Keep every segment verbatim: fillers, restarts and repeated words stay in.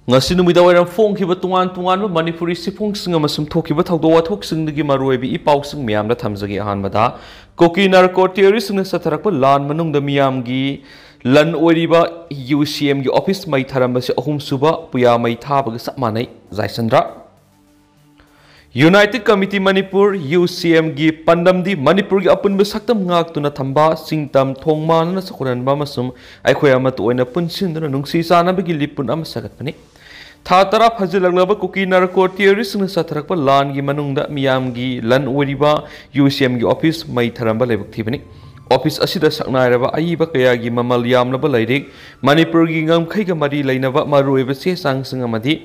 ꯉꯁꯤ ꯅꯨꯃꯤꯗꯥꯡꯋꯥꯏꯔꯝ ꯐꯣꯡꯈꯤꯕ ꯇꯣꯉꯥꯟ ꯇꯣꯉꯥꯟꯕ ꯃꯅꯤꯄꯨꯔꯤ ꯁꯤꯐꯣꯡꯁꯤꯡ ꯑꯃꯁꯨꯡ ꯊꯣꯛꯈꯤꯕ ꯊꯧꯗꯣꯛ ꯋꯥꯊꯣꯛꯁꯤꯡꯗꯒꯤ ꯃꯔꯨꯑꯣꯏꯕ ꯏ ꯄꯥꯎꯁꯤꯡ ꯃꯌꯥꯝꯗ ꯊꯝꯖꯒꯦ꯫ ꯑꯍꯥꯟꯕꯗ, ꯀꯨꯀꯤ ꯅꯥꯔꯀꯣ ꯇꯦꯔꯣꯔꯤꯁꯁꯤꯡꯅ ꯆꯠꯊꯔꯛꯄ ꯂꯥꯟ ꯃꯅꯨꯡꯗ ꯃꯤꯌꯥꯝꯒꯤ ꯂꯟ ꯑꯣꯏꯔꯤꯕ ꯌꯨ ꯁꯤ ꯑꯦꯝꯒꯤ ꯑꯣꯐꯤꯁ ꯃꯩ ꯊꯥꯔꯝꯕꯁꯤ ꯑꯍꯨꯝꯁꯨꯕ ꯄꯨꯌꯥ ꯃꯩ ꯊꯥꯕꯒ ꯆꯞ ꯃꯥꯟꯅꯩ꯫ ꯖꯥꯏꯆꯟꯗ꯭ꯔ꯫ United Committee ꯃꯅꯤꯄꯨꯔ, ꯌꯨ ꯁꯤ ꯑꯦꯝꯒꯤ ꯄꯥꯟꯗꯝꯗꯤ ꯃꯅꯤꯄꯨꯔꯒꯤ ꯑꯄꯨꯟꯕ ꯁꯛꯇꯝ ꯉꯥꯛꯇꯨꯅ ꯊꯝꯕ, ꯁꯤꯡꯇꯝ, ꯊꯣꯡ ꯃꯥꯟꯅꯅ ꯆꯥꯎꯈꯠꯍꯟꯕ ꯑꯃꯁꯨꯡ ꯑꯩꯈꯣꯏ ꯑꯃꯠꯇ ꯑꯣꯏꯅ ꯄꯨꯟꯁꯤꯟꯗꯨꯅ ꯅꯨꯡꯁꯤ ꯆꯥꯟꯅꯕꯒꯤ ꯂꯤꯄꯨꯟ ꯑꯃ ꯁꯥꯒꯠꯄꯅꯤ꯫ ꯊꯥ ꯇꯔꯥ ꯐꯥꯖꯤꯜꯂꯛꯂꯕ ꯀꯨꯀꯤ ꯅꯥꯔꯀꯣ ꯇꯦꯔꯣꯔꯤꯁꯁꯤꯡꯅ ꯆꯠꯊꯔꯛꯄ ꯂꯥꯟꯒꯤ ꯃꯅꯨꯡꯗ ꯃꯤꯌꯥꯝꯒꯤ ꯂꯟ ꯑꯣꯏꯔꯤꯕ ꯌꯨ ꯁꯤ ꯑꯦꯝꯒꯤ ꯑꯣꯐꯤꯁ ꯃꯩ ꯊꯥꯔꯝꯕ ꯂꯥꯏꯕꯛ ꯊꯤꯕꯅꯤ꯫ ꯑꯣꯐꯤꯁ ꯑꯁꯤꯗ ꯁꯛꯅꯥꯏꯔꯕ ꯑꯏꯕ ꯀꯌꯥꯒꯤ ꯃꯃꯜ ꯌꯥꯝꯂꯕ ꯂꯥꯏꯔꯤꯛ, ꯃꯅꯤꯄꯨꯔꯒꯤ ꯉꯝꯈꯩꯒ ꯃꯔꯤ ꯂꯩꯅꯕ ꯃꯔꯨꯑꯣꯏꯕ ꯆꯦ ꯆꯥꯡꯁꯤꯡ ꯑꯃꯗꯤ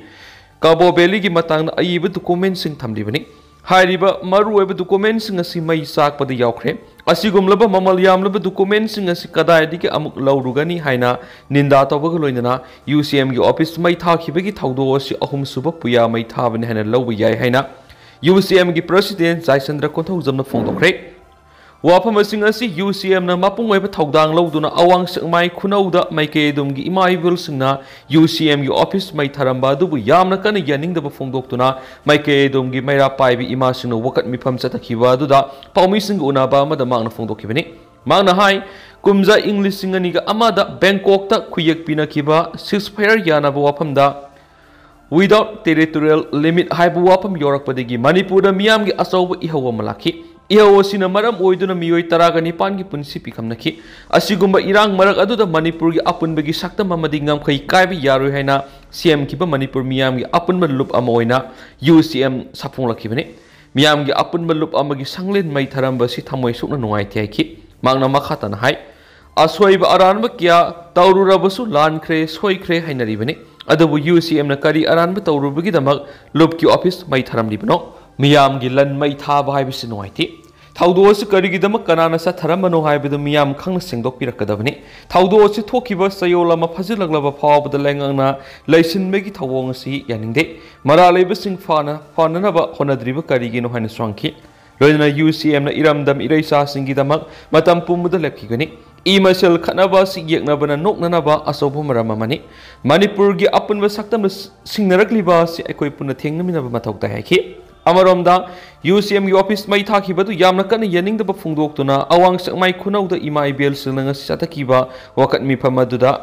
ꯀꯕꯣ ꯚꯦꯂꯤꯒꯤ ꯃꯇꯥꯡꯗ ꯑꯏꯕ ꯗꯣꯀꯨꯃꯦꯟꯁꯤꯡ ꯊꯝꯂꯤꯕꯅꯤ꯫ ꯍꯥꯏꯔꯤꯕ ꯃꯔꯨꯑꯣꯏꯕ ꯗꯣꯀꯨꯃꯦꯟꯁꯤꯡ ꯑꯁꯤ ꯃꯩ ꯆꯥꯛꯄꯗ ꯌꯥꯎꯈ꯭ꯔꯦ꯫ ꯑꯁꯤꯒꯨꯝꯂꯕ ꯃꯃꯜ ꯌꯥꯝꯂꯕ ꯗꯣꯀꯨꯃꯦꯟꯁꯤꯡ ꯑꯁꯤ ꯀꯗꯥꯏꯗꯒꯤ ꯑꯃꯨꯛ ꯂꯧꯔꯨꯒꯅꯤ ꯍꯥꯏꯅ ꯅꯤꯟꯗꯥ ꯇꯧꯕꯒ ꯂꯣꯏꯅꯅ ꯌꯨ ꯁꯤ ꯑꯦꯝꯒꯤ ꯑꯣꯐꯤꯁ ꯃꯩ ꯊꯥꯈꯤꯕꯒꯤ ꯊꯧꯗꯣꯛ ꯑꯁꯤ ꯑꯍꯨꯝꯁꯨꯕ ꯄꯨꯌꯥ ꯃꯩ ꯊꯥꯕꯅꯤ ꯍꯥꯏꯅ ꯂꯧꯕ ꯌꯥꯏ ꯍꯥꯏꯅ ꯌꯨ ꯁꯤ ꯑꯦꯝꯒꯤ ꯄ꯭ꯔꯁꯤꯗꯦꯟ ꯖꯥꯏꯆꯟꯗ꯭ꯔ ꯀꯣꯟꯊꯧꯖꯝꯅ ꯐꯣꯡꯗꯣꯛꯈ꯭ꯔꯦ꯫ ꯋꯥꯐꯝꯁꯤꯡ ꯑꯁꯤ ꯌꯨ ꯁꯤ ꯑꯦꯝꯅ ꯃꯄꯨꯡ ꯑꯣꯏꯕ ꯊꯧꯗꯥꯡ ꯂꯧꯗꯨꯅ ꯑꯋꯥꯡ ꯁꯦꯛꯃꯥꯏ ꯈꯨꯅꯧꯗ ꯃꯥꯏꯀꯩ ꯑꯗꯣꯝꯒꯤ ꯏꯃꯥ ꯏꯕꯦꯜꯁꯤꯡꯅ ꯌꯨ ꯁꯤ ꯑꯦꯝꯒꯤ ꯑꯣꯐꯤꯁ ꯃꯩ ꯊꯥꯔꯝꯕ ꯑꯗꯨꯕꯨ ꯌꯥꯝꯅ ꯀꯟꯅ ꯌꯥꯅꯤꯡꯗꯕ ꯐꯣꯡꯗꯣꯛꯇꯨꯅ ꯃꯥꯏꯀꯩ ꯑꯗꯣꯝꯒꯤ ꯃꯩꯔꯥ ꯄꯥꯏꯕꯤ ꯏꯃꯥꯁꯤꯡꯅ ꯋꯥꯀꯠ ꯃꯤꯐꯝ ꯆꯠꯊꯈꯤꯕ ꯑꯗꯨꯗ ꯄꯥꯎꯃꯤꯁꯤꯡꯒ ꯎꯅꯕ ꯑꯃꯗ ꯃꯍꯥꯛꯅ ꯐꯣꯡꯗꯣꯛꯈꯤꯕꯅꯤ꯫ ꯃꯍꯥꯛꯅ ꯍꯥꯏ, ꯀꯨꯝꯖꯥ ꯏꯪ ꯂꯤꯁꯤꯡ ꯑꯅꯤꯒ ꯑꯃꯗ ꯕꯦꯡꯀꯣꯛꯇ ꯈꯨꯌꯦꯛ ꯄꯤꯅꯈꯤꯕ ceasefire ꯌꯥꯅꯕ ꯋꯥꯐꯝꯗ Without Territorial Limit ꯍꯥꯏꯕ ꯋꯥꯐꯝ ꯌꯧꯔꯛꯄꯗꯒꯤ ꯃꯅꯤꯄꯨꯔꯗ ꯃꯤꯌꯥꯝꯒꯤ ꯑꯆꯧꯕ ꯏꯍꯧ ꯑꯃ ꯂꯥꯛꯈꯤ꯫ ꯏꯍꯧ ꯑꯁꯤꯅ ꯃꯔꯝ ꯑꯣꯏꯗꯨꯅ ꯃꯤꯑꯣꯏ ꯇꯔꯥꯒ ꯅꯤꯄꯥꯟꯒꯤ ꯄꯨꯟꯁꯤ ꯄꯤꯈꯝꯅꯈꯤ꯫ ꯑꯁꯤꯒꯨꯝꯕ ꯏꯔꯥꯡ ꯃꯔꯛ ꯑꯗꯨꯗ ꯃꯅꯤꯄꯨꯔꯒꯤ ꯑꯄꯨꯟꯕꯒꯤ ꯁꯛꯇꯝ ꯑꯃꯗꯤ ꯉꯝꯈꯩ ꯀꯥꯏꯕ ꯌꯥꯔꯣꯏ ꯍꯥꯏꯅ ꯁꯦꯝꯈꯤꯕ ꯃꯅꯤꯄꯨꯔ ꯃꯤꯌꯥꯝꯒꯤ ꯑꯄꯨꯟꯕ ꯂꯨꯞ ꯑꯃ ꯑꯣꯏꯅ ꯌꯨ ꯁꯤ ꯑꯦꯝ ꯁꯥꯐꯣꯡꯂꯛꯈꯤꯕꯅꯤ꯫ ꯃꯤꯌꯥꯝꯒꯤ ꯑꯄꯨꯟꯕ ꯂꯨꯞ ꯑꯃꯒꯤ ꯁꯪꯂꯦꯟ ꯃꯩ ꯊꯥꯔꯝꯕꯁꯤ ꯊꯃꯣꯏ ꯁꯣꯛꯅ ꯅꯨꯡꯉꯥꯏꯇꯦ ꯍꯥꯏꯈꯤ꯫ ꯃꯍꯥꯛꯅ ꯃꯈꯥ ꯇꯥꯅ ꯍꯥꯏ, ꯑꯁꯣꯏꯕ ꯑꯔꯥꯟꯕ ꯀꯌꯥ ꯇꯧꯔꯨꯔꯕꯁꯨ ꯂꯥꯟꯈ꯭ꯔꯦ, ꯁꯣꯏꯈ꯭ꯔꯦ ꯍꯥꯏꯅꯔꯤꯕꯅꯤ꯫ ꯑꯗꯨꯕꯨ ꯌꯨ ꯁꯤ ꯑꯦꯝꯅ ꯀꯔꯤ ꯑꯔꯥꯟꯕ ꯇꯧꯔꯨꯕꯒꯤꯗꯃꯛ ꯂꯨꯞꯀꯤ ꯑꯣꯐꯤꯁ ꯃꯩ ꯊꯥꯔꯝꯂꯤꯕꯅꯣ? ꯃꯤꯌꯥꯝꯒꯤ ꯂꯟ ꯃꯩ ꯊꯥꯕ ꯍꯥꯏꯕꯁꯤ ꯅꯨꯡꯉꯥꯏꯇꯦ꯫ ꯊꯧꯗꯣꯛ ꯑꯁꯤ ꯀꯔꯤꯒꯤꯗꯃꯛ ꯀꯅꯥꯅ ꯆꯠꯊꯔꯝꯕꯅꯣ ꯍꯥꯏꯕꯗꯨ ꯃꯤꯌꯥꯝ ꯈꯪꯅ ꯁꯦꯡꯗꯣꯛꯄꯤꯔꯛꯀꯗꯕꯅꯤ꯫ ꯊꯧꯗꯣꯛ ꯑꯁꯤ ꯊꯣꯛꯈꯤꯕ ꯆꯌꯣꯜ ꯑꯃ ꯐꯥꯖꯤꯜꯂꯛꯂꯕ ꯐꯥꯎꯕꯗ ꯂꯩꯉꯥꯛꯅ ꯂꯩꯁꯤꯟꯕꯒꯤ ꯊꯧꯑꯣꯡ ꯑꯁꯤ ꯌꯥꯅꯤꯡꯗꯦ꯫ ꯃꯔꯥꯜ ꯂꯩꯕꯁꯤꯡ ꯐꯅ-, ꯐꯅꯅꯕ ꯍꯣꯠꯅꯗ꯭ꯔꯤꯕ ꯀꯔꯤꯒꯤꯅꯣ ꯍꯥꯏꯅꯁꯨ ꯍꯪꯈꯤ꯫ ꯂꯣꯏꯅꯅ ꯌꯨ ꯁꯤ ꯑꯦꯝꯅ ꯏꯔꯝꯗꯝ ꯏꯔꯩꯆꯥꯁꯤꯡꯒꯤꯗꯃꯛ ꯃꯇꯝ ꯄꯨꯝꯕꯗ ꯂꯦꯞꯈꯤꯒꯅꯤ꯫ ꯏ ꯃꯁꯦꯜ ꯈꯠꯅꯕ ꯑꯁꯤ ꯌꯦꯛꯅꯕꯅ ꯅꯣꯛꯅꯅꯕ ꯑꯆꯧꯕ ꯃꯔꯝ ꯑꯃꯅꯤ꯫ ꯃꯅꯤꯄꯨꯔꯒꯤ ꯑꯄꯨꯟꯕ ꯁꯛꯇꯝꯗ ꯁꯤꯡꯅꯔꯛꯂꯤꯕ ꯑꯁꯤ ꯑꯩꯈꯣꯏ ꯄꯨꯟꯅ ꯊꯦꯡꯅꯃꯤꯟꯅꯕ ꯃꯊꯧ ꯇꯥꯏ ꯍꯥꯏꯈꯤ꯫ ꯑꯃꯔꯣꯝꯗ, ꯌꯨ ꯁꯤ ꯑꯦꯝꯒꯤ ꯑꯣꯐꯤꯁ ꯃꯩ ꯊꯥꯈꯤꯕꯗꯨ ꯌꯥꯝꯅ ꯀꯟꯅ ꯌꯥꯅꯤꯡꯗꯕ ꯐꯣꯡꯗꯣꯛꯇꯨꯅ ꯑꯋꯥꯡ ꯁꯦꯛꯃꯥꯏ ꯈꯨꯅꯧꯗ ꯏꯃꯥ ꯏꯕꯦꯜꯁꯤꯡꯅ ꯉꯁꯤ ꯆꯠꯊꯈꯤꯕ ꯋꯥꯀꯠ ꯃꯤꯐꯝ ꯑꯗꯨꯗ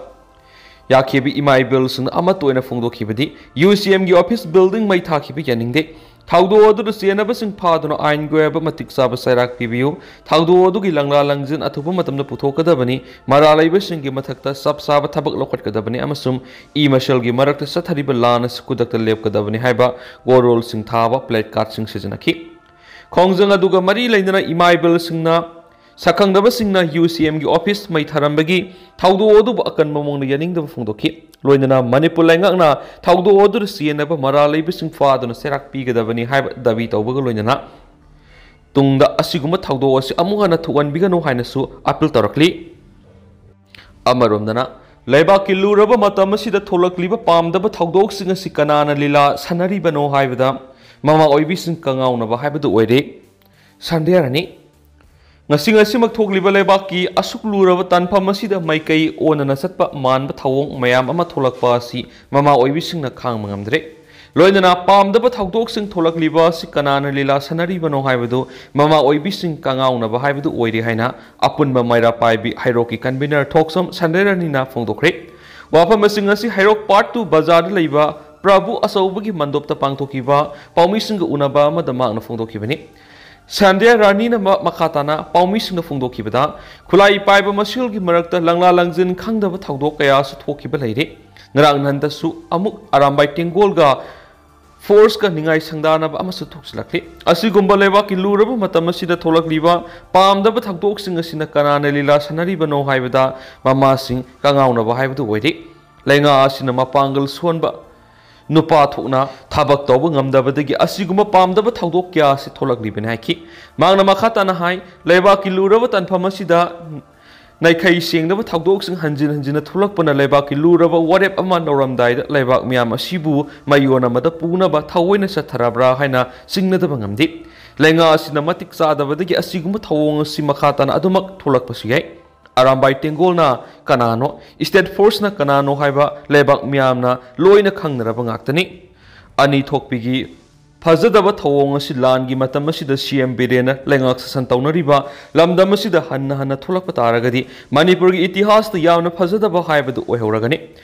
ꯌꯥꯈꯤꯕ ꯏꯃꯥ ꯏꯕꯦꯜꯁꯤꯡꯅ ꯑꯃꯠꯇ ꯑꯣꯏꯅ ꯐꯣꯡꯗꯣꯛꯈꯤꯕꯗꯤ, ꯌꯨ ꯁꯤ ꯑꯦꯝꯒꯤ ꯑꯣꯐꯤꯁ ꯕꯤꯜꯗꯤꯡ ꯃꯩ ꯊꯥꯈꯤꯕ ꯌꯥꯅꯤꯡꯗꯦ꯫ ꯊꯧꯗꯣꯛ ꯑꯗꯨꯗ ꯆꯦꯟꯅꯕꯁꯤꯡ ꯐꯥꯗꯨꯅ ꯑꯥꯏꯟꯒꯤ ꯑꯣꯏꯕ ꯃꯇꯤꯛ ꯆꯥꯕ ꯆꯩꯔꯥꯛ ꯄꯤꯕꯤꯌꯨ꯫ ꯊꯧꯗꯣꯛ ꯑꯗꯨꯒꯤ ꯂꯪꯂꯥ ꯂꯪꯖꯤꯟ ꯑꯊꯨꯕ ꯃꯇꯝꯗ ꯄꯨꯊꯣꯛꯀꯗꯕꯅꯤ꯫ ꯃꯔꯥꯜ ꯂꯩꯕꯁꯤꯡꯒꯤ ꯃꯊꯛꯇ ꯆꯞ ꯆꯥꯕ ꯊꯕꯛ ꯂꯧꯈꯠꯀꯗꯕꯅꯤ ꯑꯃꯁꯨꯡ ꯏ ꯃꯁꯦꯜꯒꯤ ꯃꯔꯛꯇ ꯆꯠꯊꯔꯤꯕ ꯂꯥꯟ ꯑꯁꯤ ꯈꯨꯗꯛꯇ ꯂꯦꯞꯀꯗꯕꯅꯤ ꯍꯥꯏꯕ ꯋꯥꯔꯣꯜꯁꯤꯡ ꯊꯥꯕ placardꯁꯤꯡ ꯁꯤꯖꯤꯟꯅꯈꯤ꯫ ꯈꯣꯡꯖꯪ ꯑꯗꯨꯒ ꯃꯔꯤ ꯂꯩꯅꯅ ꯏꯃꯥ ꯏꯕꯦꯜꯁꯤꯡꯅ ꯁꯛꯈꯪꯗꯕꯁꯤꯡꯅ ꯌꯨ ꯁꯤ ꯑꯦꯝꯒꯤ ꯑꯣꯐꯤꯁ ꯃꯩ ꯊꯥꯔꯝꯕꯒꯤ ꯊꯧꯗꯣꯛ ꯑꯗꯨꯕꯨ ꯑꯀꯟꯕ ꯃꯑꯣꯡꯗ ꯌꯥꯅꯤꯡꯗꯕ ꯐꯣꯡꯗꯣꯛꯈꯤ꯫ ꯂꯣꯏꯅꯅ ꯃꯅꯤꯄꯨꯔ ꯂꯩꯉꯥꯛꯅ ꯊꯧꯗꯣꯛ ꯑꯗꯨꯗ ꯆꯦꯟꯅꯕ ꯃꯔꯥꯜ ꯂꯩꯕꯁꯤꯡ ꯐꯥꯗꯨꯅ ꯆꯩꯔꯥꯛ ꯄꯤꯒꯗꯕꯅꯤ ꯍꯥꯏꯕ ꯗꯥꯕꯤ ꯇꯧꯕꯒ ꯂꯣꯏꯅꯅ ꯇꯨꯡꯗ ꯑꯁꯤꯒꯨꯝꯕ ꯊꯧꯗꯣꯛ ꯑꯁꯤ ꯑꯃꯨꯛ ꯍꯟꯅ ꯊꯣꯛꯍꯟꯕꯤꯒꯅꯨ ꯍꯥꯏꯅꯁꯨ ꯑꯥꯄꯤꯜ ꯇꯧꯔꯛꯂꯤ꯫ ꯑꯃꯔꯣꯝꯗꯅ, ꯂꯩꯕꯥꯛꯀꯤ ꯂꯨꯔꯕ ꯃꯇꯝ ꯑꯁꯤꯗ ꯊꯣꯛꯂꯛꯂꯤꯕ ꯄꯥꯝꯗꯕ ꯊꯧꯗꯣꯛꯁꯤꯡ ꯑꯁꯤ ꯀꯅꯥꯅ ꯂꯤꯂꯥ ꯁꯥꯟꯅꯔꯤꯕꯅꯣ ꯍꯥꯏꯕꯗ ꯃꯃꯥ ꯑꯣꯏꯕꯤꯁꯤꯡ ꯀꯉꯥꯎꯅꯕ ꯍꯥꯏꯕꯗꯨ ꯑꯣꯏꯔꯦ꯫ ꯁꯟꯙ꯭ꯌꯥ ꯔꯥꯅꯤ, ꯉꯁꯤ ꯉꯁꯤꯃꯛ ꯊꯣꯛꯂꯤꯕ ꯂꯩꯕꯥꯛꯀꯤ ꯑꯁꯨꯛ ꯂꯨꯔꯕ ꯇꯥꯟꯐꯝ ꯑꯁꯤꯗ ꯃꯥꯏꯀꯩ ꯑꯣꯟꯅꯅ ꯆꯠꯄ ꯃꯥꯟꯕ ꯊꯧꯑꯣꯡ ꯃꯌꯥꯝ ꯑꯃ ꯊꯣꯛꯂꯛꯄ ꯑꯁꯤ ꯃꯃꯥ ꯑꯣꯏꯕꯤꯁꯤꯡꯅ ꯈꯥꯡꯕ ꯉꯝꯗ꯭ꯔꯦ꯫ ꯂꯣꯏꯅꯅ ꯄꯥꯝꯗꯕ ꯊꯧꯗꯣꯛꯁꯤꯡ ꯊꯣꯛꯂꯛꯂꯤꯕ ꯑꯁꯤ ꯀꯅꯥꯅ ꯂꯤꯂꯥ ꯁꯥꯟꯅꯔꯤꯕꯅꯣ ꯍꯥꯏꯕꯗꯨ ꯃꯃꯥ ꯑꯣꯏꯕꯤꯁꯤꯡ ꯀꯉꯥꯎꯅꯕ ꯍꯥꯏꯕꯗꯨ ꯑꯣꯏꯔꯦ ꯍꯥꯏꯅ ꯑꯄꯨꯟꯕ ꯃꯩꯔꯥ ꯄꯥꯏꯕꯤ ꯍꯩꯔꯣꯛꯀꯤ convener ꯊꯣꯛꯆꯣꯝ ꯁꯟꯙ꯭ꯌꯥ ꯔꯥꯅꯤꯅ ꯐꯣꯡꯗꯣꯛꯈ꯭ꯔꯦ꯫ ꯋꯥꯐꯝ ꯑꯁꯤꯡ ꯑꯁꯤ ꯍꯩꯔꯣꯛ part two ꯕꯖꯥꯔꯗ ꯂꯩꯕ ꯄ꯭ꯔꯚꯨ ꯑꯆꯧꯕꯒꯤ ꯃꯟꯗꯣꯞꯇ ꯄꯥꯡꯊꯣꯛꯈꯤꯕ ꯄꯥꯎꯃꯤꯁꯤꯡꯒ ꯎꯅꯕ ꯑꯃꯗ ꯃꯍꯥꯛꯅ ꯐꯣꯡꯗꯣꯛꯈꯤꯕꯅꯤ꯫ ꯁꯟꯙ꯭ꯌꯥ ꯔꯥꯅꯤꯅ ꯃ-, ꯃꯈꯥ ꯇꯥꯅ ꯄꯥꯎꯃꯤꯁꯤꯡꯅ ꯐꯣꯡꯗꯣꯛꯈꯤꯕꯗ, ꯈꯨꯠꯂꯥꯏ ꯄꯥꯏꯕ ꯃꯁꯦꯜꯒꯤ ꯃꯔꯛꯇ ꯂꯪꯂꯥ ꯂꯪꯖꯤꯟ ꯈꯪꯗꯕ ꯊꯧꯗꯣꯛ ꯀꯌꯥꯁꯨ ꯊꯣꯛꯈꯤꯕ ꯂꯩꯔꯤ꯫ ꯉꯔꯥꯡ ꯅꯍꯥꯟꯇꯁꯨ ꯑꯃꯨꯛ ꯑꯔꯥꯝꯕꯥꯏ ꯇꯦꯡꯒꯣꯜꯒ forceꯀ ꯅꯤꯡꯉꯥꯏ ꯁꯪꯗꯥꯅꯕ ꯑꯃꯁꯨ ꯊꯣꯛꯆꯤꯜꯂꯛꯂꯤ꯫ ꯑꯁꯤꯒꯨꯝꯕ ꯂꯩꯕꯥꯛꯀꯤ ꯂꯨꯔꯕ ꯃꯇꯝ ꯑꯁꯤꯗ ꯊꯣꯛꯂꯛꯂꯤꯕ ꯄꯥꯝꯗꯕ ꯊꯧꯗꯣꯛꯁꯤꯡ ꯑꯁꯤꯅ ꯀꯅꯥꯅ ꯂꯤꯂꯥ ꯁꯥꯟꯅꯔꯤꯕꯅꯣ ꯍꯥꯏꯕꯗ ꯃꯃꯥꯁꯤꯡ ꯀꯉꯥꯎꯅꯕ ꯍꯥꯏꯕꯗꯨ ꯑꯣꯏꯔꯤ꯫ ꯂꯩꯉꯥꯛ ꯑꯁꯤꯅ ꯃꯄꯥꯡꯒꯜ ꯁꯣꯟꯕ ꯅꯨꯄꯥ ꯊꯣꯛꯅ ꯊꯕꯛ ꯇꯧꯕ ꯉꯝꯗꯕꯗꯒꯤ ꯑꯁꯤꯒꯨꯝꯕ ꯄꯥꯝꯗꯕ ꯊꯧꯗꯣꯛ ꯀꯌꯥ ꯑꯁꯤ ꯊꯣꯛꯂꯛꯂꯤꯕꯅꯤ ꯍꯥꯏꯈꯤ꯫ ꯃꯍꯥꯛꯅ ꯃꯈꯥ ꯇꯥꯅ ꯍꯥꯏ, ꯂꯩꯕꯥꯛꯀꯤ ꯂꯨꯔꯕ ꯇꯥꯟꯐꯝ ꯑꯁꯤꯗ ꯅꯥꯏꯈꯩ ꯁꯦꯡꯗꯕ ꯊꯧꯗꯣꯛꯁꯤꯡ ꯍꯟꯖꯤꯟ ꯍꯟꯖꯤꯟꯅ ꯊꯣꯛꯂꯛꯄꯅ ꯂꯩꯕꯥꯛꯀꯤ ꯂꯨꯔꯕ ꯋꯥꯔꯦꯞ ꯑꯃ ꯂꯧꯔꯝꯗꯥꯏꯗ ꯂꯩꯕꯥꯛ ꯃꯤꯌꯥꯝ ꯑꯁꯤꯕꯨ ꯃꯥꯏꯑꯣꯟ ꯑꯃꯗ ꯄꯨꯅꯕ ꯊꯑꯣꯏꯅ ꯆꯠꯊꯔꯕ꯭ꯔꯥ ꯍꯥꯏꯅ ꯆꯤꯡꯅꯗꯕ ꯉꯝꯗꯦ꯫ ꯂꯩꯉꯥꯛ ꯑꯁꯤꯅ ꯃꯇꯤꯛ ꯆꯥꯗꯕꯗꯒꯤ ꯑꯁꯤꯒꯨꯝꯕ ꯊꯧꯑꯣꯡ ꯑꯁꯤ ꯃꯈꯥ ꯇꯥꯅ ꯑꯗꯨꯃꯛ ꯊꯣꯛꯂꯛꯄꯁꯨ ꯌꯥꯏ꯫ ꯑꯔꯥꯝꯕꯥꯏ ꯇꯦꯡꯒꯣꯜꯅ ꯀꯅꯥꯅꯣ, ꯁ꯭ꯇꯦꯠ ꯐꯣꯔꯁꯅ ꯀꯅꯥꯅꯣ ꯍꯥꯏꯕ ꯂꯩꯕꯥꯛ ꯃꯤꯌꯥꯝꯅ ꯂꯣꯏꯅ ꯈꯪꯅꯔꯕ ꯉꯥꯛꯇꯅꯤ꯫ ꯑꯅꯤ ꯊꯣꯛꯄꯤꯒꯤ ꯐꯖꯗꯕ ꯊꯧꯑꯣꯡ ꯑꯁꯤ ꯂꯥꯟꯒꯤ ꯃꯇꯝ ꯑꯁꯤꯗ ꯁꯤ ꯑꯦꯝ ꯕꯤꯔꯦꯟꯅ ꯂꯩꯉꯥꯛ ꯁꯥꯁꯟ ꯇꯧꯅꯔꯤꯕ ꯂꯝꯗꯝ ꯑꯁꯤꯗ ꯍꯟꯅ ꯍꯟꯅ ꯊꯣꯛꯂꯛꯄ ꯇꯥꯔꯒꯗꯤ ꯃꯅꯤꯄꯨꯔꯒꯤ ꯏꯇꯤꯍꯥꯁꯇ ꯌꯥꯝꯅ ꯐꯖꯗꯕ ꯍꯥꯏꯕꯗꯨ ꯑꯣꯏꯍꯧꯔꯒꯅꯤ꯫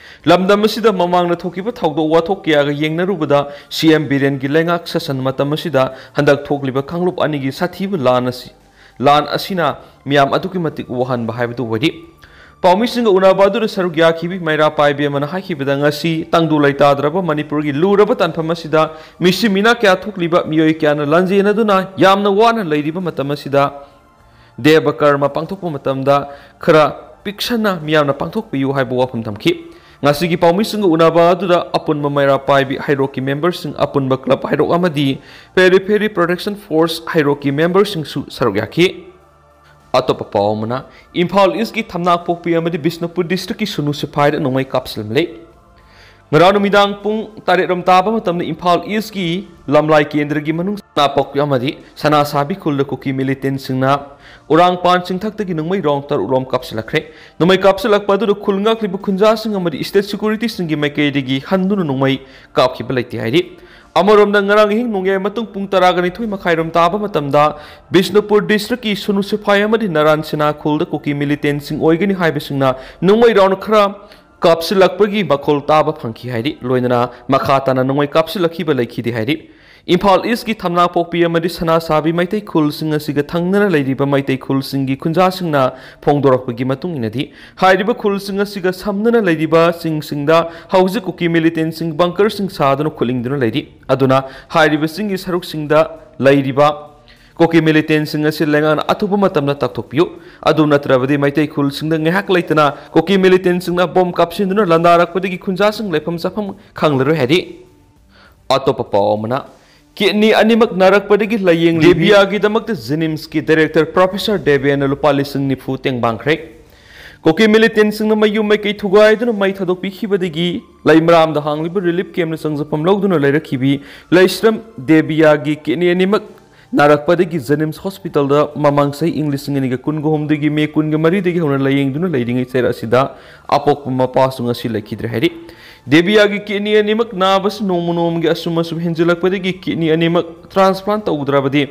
ꯂꯝꯗꯝ ꯑꯁꯤꯗ ꯃꯃꯥꯡꯗ ꯊꯣꯛꯈꯤꯕ ꯊꯧꯗꯣꯛ ꯋꯥꯊꯣꯛ ꯀꯌꯥꯒ ꯌꯦꯡꯅꯔꯨꯕꯗ ꯁꯤ ꯑꯦꯝ ꯕꯤꯔꯦꯟꯒꯤ ꯂꯩꯉꯥꯛ ꯁꯥꯁꯟ ꯃꯇꯝ ꯑꯁꯤꯗ ꯍꯟꯗꯛ ꯊꯣꯛꯂꯤꯕ ꯀꯥꯡꯂꯨꯞ ꯑꯅꯤꯒꯤ ꯁꯥꯊꯤꯕ ꯂꯥꯟ ꯑꯁꯤ, ꯂꯥꯟ ꯑꯁꯤꯅ ꯃꯤꯌꯥꯝ ꯑꯗꯨꯛꯀꯤ ꯃꯇꯤꯛ ꯋꯥꯍꯟꯕ ꯍꯥꯏꯕꯗꯨ ꯑꯣꯏꯔꯤ꯫ ꯄꯥꯎꯃꯤꯁꯤꯡꯒ ꯎꯅꯕ ꯑꯗꯨꯗ ꯁꯔꯨꯛ ꯌꯥꯈꯤꯕꯤ ꯃꯩꯔꯥ ꯄꯥꯏꯕꯤ ꯑꯃꯅ ꯍꯥꯏꯈꯤꯕꯗ ꯉꯁꯤ ꯇꯪꯗꯨ ꯂꯩꯇꯥꯗ꯭ꯔꯕ ꯃꯅꯤꯄꯨꯔꯒꯤ ꯂꯨꯔꯕ ꯇꯥꯟꯐꯝ ꯑꯁꯤꯗ ꯃꯤꯁꯤ ꯃꯤꯅꯥ ꯀꯌꯥ ꯊꯣꯛꯂꯤꯕ ꯃꯤꯑꯣꯏ ꯀꯌꯥꯅ ꯂꯥꯟꯖꯦꯟꯅꯗꯨꯅ ꯌꯥꯝꯅ ꯋꯥꯅ ꯂꯩꯔꯤꯕ ꯃꯇꯝ ꯑꯁꯤꯗ ꯗꯦꯕ ꯀꯔꯃ ꯄꯥꯡꯊꯣꯛꯄ ꯃꯇꯝꯗ ꯈꯔ ꯄꯤꯛꯁꯟꯅ ꯃꯤꯌꯥꯝꯅ ꯄꯥꯡꯊꯣꯛꯄꯤꯌꯨ ꯍꯥꯏꯕ ꯋꯥꯐꯝ ꯊꯝꯈꯤ꯫ ꯉꯁꯤꯒꯤ ꯄꯥꯎꯃꯤꯁꯤꯡꯒ ꯎꯅꯕ ꯑꯗꯨꯗ ꯑꯄꯨꯟꯕ ꯃꯩꯔꯥ ꯄꯥꯏꯕꯤ ꯍꯩꯔꯣꯛꯀꯤ ꯃꯦꯝꯕꯔꯁꯤꯡ, ꯑꯄꯨꯟꯕ ꯀ꯭ꯂꯕ ꯍꯩꯔꯣꯛ ꯑꯃꯗꯤ ꯄꯦꯔꯤ ꯐꯦꯔꯤ ꯄ꯭ꯔꯣꯇꯦꯛꯁꯟ ꯐꯣꯔꯁ ꯍꯩꯔꯣꯛꯀꯤ ꯃꯦꯝꯕꯔꯁꯤꯡꯁꯨ ꯁꯔꯨꯛ ꯌꯥꯈꯤ꯫ ꯑꯇꯣꯞꯄ ꯄꯥꯎ ꯑꯃꯅ, ꯏꯝꯐꯥꯜ ꯏꯁꯀꯤ ꯊꯝꯅꯥꯄꯣꯛꯄꯤ ꯑꯃꯗꯤ ꯕꯤꯁꯅꯨꯄꯨꯔ ꯗꯤꯁꯇ꯭ꯔꯤꯛꯀꯤ ꯁꯨꯅꯨ ꯁꯤꯐꯥꯏꯗ ꯅꯣꯡꯃꯩ ꯀꯥꯞꯁꯤꯜꯂꯝꯂꯦ꯫ ꯉꯔꯥꯡ ꯅꯨꯃꯤꯗꯥꯡ ꯄꯨꯡ ꯇꯔꯦꯠ ꯔꯣꯝ ꯇꯥꯕ ꯃꯇꯝꯗ ꯏꯝꯐꯥꯜ ꯏꯁꯀꯤ ꯂꯝꯂꯥꯏ ꯀꯦꯟꯗ꯭ꯔꯒꯤ ꯃꯅꯨꯡ ꯊꯝꯅꯥꯄꯣꯛꯄꯤ ꯑꯃꯗꯤ ꯁꯅꯥꯁꯥꯕꯤ ꯈꯨꯜꯗ ꯀꯨꯀꯤ ꯃꯤꯂꯤꯇꯦꯟꯁꯤꯡꯅ ꯎꯔꯥꯡꯄꯥꯟ ꯆꯤꯡꯊꯛꯇꯒꯤ ꯅꯣꯡꯃꯩ ꯔꯥꯎꯟ ꯇꯔꯨꯛ ꯔꯣꯝ ꯀꯥꯞꯁꯤꯜꯂꯛꯈ꯭ꯔꯦ꯫ ꯅꯣꯡꯃꯩ ꯀꯥꯞꯁꯤꯜꯂꯛꯄ ꯑꯗꯨꯗ ꯈꯨꯜ ꯉꯥꯛꯂꯤꯕ ꯈꯨꯟꯖꯥꯁꯤꯡ ꯑꯃꯗꯤ ꯁ꯭ꯇꯦꯠ ꯁꯦꯀ꯭ꯌꯨꯔꯤꯇꯤꯁꯤꯡꯒꯤ ꯃꯥꯏꯀꯩꯗꯒꯤ ꯍꯟꯗꯨꯅ ꯅꯣꯡꯃꯩ ꯀꯥꯞꯈꯤꯕ ꯂꯩꯇꯦ ꯍꯥꯏꯔꯤ꯫ ꯑꯃꯔꯣꯝꯗ ꯉꯔꯥꯡ ꯑꯍꯤꯡ ꯅꯣꯡꯌꯥꯏ ꯃꯇꯨꯡ ꯄꯨꯡ ꯇꯔꯥꯒ ꯅꯤꯊꯣꯏ ꯃꯈꯥꯏꯔꯣꯝ ꯇꯥꯕ ꯃꯇꯝꯗ ꯕꯤꯁꯅꯨꯄꯨꯔ ꯗꯤꯁꯇ꯭ꯔꯤꯛꯀꯤ ꯁꯨꯅꯨ ꯁꯤꯐꯥꯏ ꯑꯃꯗꯤ ꯅꯔꯥꯟ ꯁꯤꯅꯥ ꯈꯨꯜꯗ ꯀꯨꯀꯤ ꯃꯤꯂꯤꯇꯦꯟꯁꯤꯡ ꯑꯣꯏꯒꯅꯤ ꯍꯥꯏꯕꯁꯤꯡꯅ ꯅꯣꯡꯃꯩ ꯔꯥꯎꯟ ꯈꯔ ꯀꯥꯞꯁꯤꯜꯂꯛꯄꯒꯤ ꯃꯈꯣꯜ ꯇꯥꯕ ꯐꯪꯈꯤ ꯍꯥꯏꯔꯤ꯫ ꯂꯣꯏꯅꯅ ꯃꯈꯥ ꯇꯥꯅ ꯅꯣꯡꯃꯩ ꯀꯥꯞꯁꯤꯜꯂꯛꯈꯤꯕ ꯂꯩꯈꯤꯗꯦ ꯍꯥꯏꯔꯤ꯫ ꯏꯝꯐꯥꯜ ꯏꯁꯀꯤ ꯊꯝꯅꯥꯄꯣꯛꯄꯤ ꯑꯃꯗꯤ ꯁꯅꯥꯁꯥꯕꯤ ꯃꯩꯇꯩ ꯈꯨꯜꯁꯤꯡ ꯑꯁꯤꯒ ꯊꯪꯅꯅ ꯂꯩꯔꯤꯕ ꯃꯩꯇꯩ ꯈꯨꯜꯁꯤꯡꯒꯤ ꯈꯨꯟꯖꯥꯁꯤꯡꯅ ꯐꯣꯡꯗꯣꯔꯛꯄꯒꯤ ꯃꯇꯨꯡ ꯏꯟꯅꯗꯤ, ꯍꯥꯏꯔꯤꯕ ꯈꯨꯜꯁꯤꯡ ꯑꯁꯤꯒ ꯁꯝꯅꯅ ꯂꯩꯔꯤꯕꯁꯤꯡꯁꯤꯡꯗ ꯍꯧꯖꯤꯛ ꯀꯨꯀꯤ ꯃꯤꯂꯤꯇꯦꯟꯁꯤꯡ ꯕꯪꯀꯔꯁꯤꯡ ꯁꯥꯗꯨꯅ ꯈꯨꯠꯂꯤꯡꯗꯨꯅ ꯂꯩꯔꯤ꯫ ꯑꯗꯨꯅ ꯍꯥꯏꯔꯤꯕꯁꯤꯡꯒꯤ ꯁꯔꯨꯛꯁꯤꯡꯗ ꯂꯩꯔꯤꯕ ꯀꯨꯀꯤ ꯃꯤꯂꯤꯇꯦꯟꯁꯤꯡ ꯑꯁꯤ ꯂꯩꯉꯥꯛꯅ ꯑꯊꯨꯕ ꯃꯇꯝꯗ ꯇꯥꯛꯊꯣꯛꯄꯤꯌꯨ꯫ ꯑꯗꯨ ꯅꯠꯇ꯭ꯔꯕꯗꯤ ꯃꯩꯇꯩ ꯈꯨꯜꯁꯤꯡꯗ ꯉꯥꯏꯍꯥꯛ ꯂꯩꯇꯅ ꯀꯨꯀꯤ ꯃꯤꯂꯤꯇꯦꯟꯁꯤꯡꯅ ꯕꯣꯝ ꯀꯥꯞꯁꯤꯟꯗꯨꯅ ꯂꯥꯟꯗꯥꯔꯛꯄꯗꯒꯤ ꯈꯨꯟꯖꯥꯁꯤꯡ ꯂꯩꯐꯝ ꯆꯥꯐꯝ ꯈꯪꯂꯔꯣꯏ ꯍꯥꯏꯔꯤ꯫ ꯑꯇꯣꯞꯄ ꯄꯥꯎ ꯑꯃꯅ, ꯀꯤꯠꯅꯤ ꯑꯅꯤꯃꯛ ꯅꯥꯔꯛꯄꯗꯒꯤ ꯂꯥꯌꯦꯡꯂꯤꯕꯤ ꯗꯦꯕꯤꯌꯥꯒꯤꯗꯃꯛꯇ ꯖꯦꯅꯤꯝꯁꯀꯤ ꯗꯥꯏꯔꯦꯛꯇꯔ ꯄ꯭ꯔꯣꯐꯦꯁꯔ ꯗꯦꯕꯤꯌꯥꯅ ꯂꯨꯄꯥ ꯂꯤꯁꯤꯡ ꯅꯤꯐꯨ ꯇꯦꯡꯕꯥꯡꯈ꯭ꯔꯦ꯫ ꯀꯨꯀꯤ ꯃꯤꯂꯤꯇꯦꯟꯁꯤꯡꯅ ꯃꯌꯨꯝ ꯃꯥꯏꯀꯩ ꯊꯨꯒꯥꯏꯗꯨꯅ ꯃꯩ ꯊꯥꯗꯣꯛꯄꯤꯈꯤꯕꯗꯒꯤ ꯂꯩꯃꯔꯥꯝꯗ ꯍꯥꯡꯂꯤꯕ ꯔꯤꯂꯤꯐ ꯀꯦꯝꯞꯅ ꯆꯪꯖꯐꯝ ꯂꯧꯗꯨꯅ ꯂꯩꯔꯛꯈꯤꯕꯤ ꯂꯩꯁ꯭ꯔꯝ ꯗꯦꯕꯤꯌꯥꯒꯤ ꯀꯤꯠꯅꯤ ꯑꯅꯤꯃꯛ ꯅꯥꯔꯛꯄꯗꯒꯤ ꯖꯦꯅꯤꯝꯁ ꯍꯣꯁꯄꯤꯇꯥꯜꯗ ꯃꯃꯥꯡ ꯆꯍꯤ ꯏꯪ ꯂꯤꯁꯤꯡ ꯑꯅꯤꯒ ꯀꯨꯟꯒ ꯍꯨꯝꯗꯣꯏꯒꯤ ꯃꯦ ꯀꯨꯟꯒ ꯃꯔꯤꯗꯒꯤ ꯍꯧꯅ ꯂꯥꯌꯦꯡꯗꯨꯅ ꯂꯩꯔꯤꯉꯩ ꯆꯩꯔꯛ ꯑꯁꯤꯗ ꯑꯄꯣꯛꯄ ꯃꯄꯥꯁꯨ ꯉꯁꯤ ꯂꯩꯈꯤꯗ꯭ꯔꯦ ꯍꯥꯏꯔꯤ꯫ ꯗꯦꯕꯤꯌꯥꯒꯤ ꯀꯤꯗꯅꯤ ꯑꯅꯤꯃꯛ ꯅꯥꯕꯁꯤ ꯅꯣꯡꯃ ꯅꯣꯡꯃꯒꯤ ꯑꯁꯨꯝ ꯑꯁꯨꯝ ꯍꯦꯟꯖꯤꯜꯂꯛꯄꯗꯒꯤ ꯀꯤꯗꯅꯤ ꯑꯅꯤꯃꯛ ꯇ꯭ꯔꯥꯟꯁꯄ꯭ꯂꯥꯟ ꯇꯧꯗ꯭ꯔꯕꯗꯤ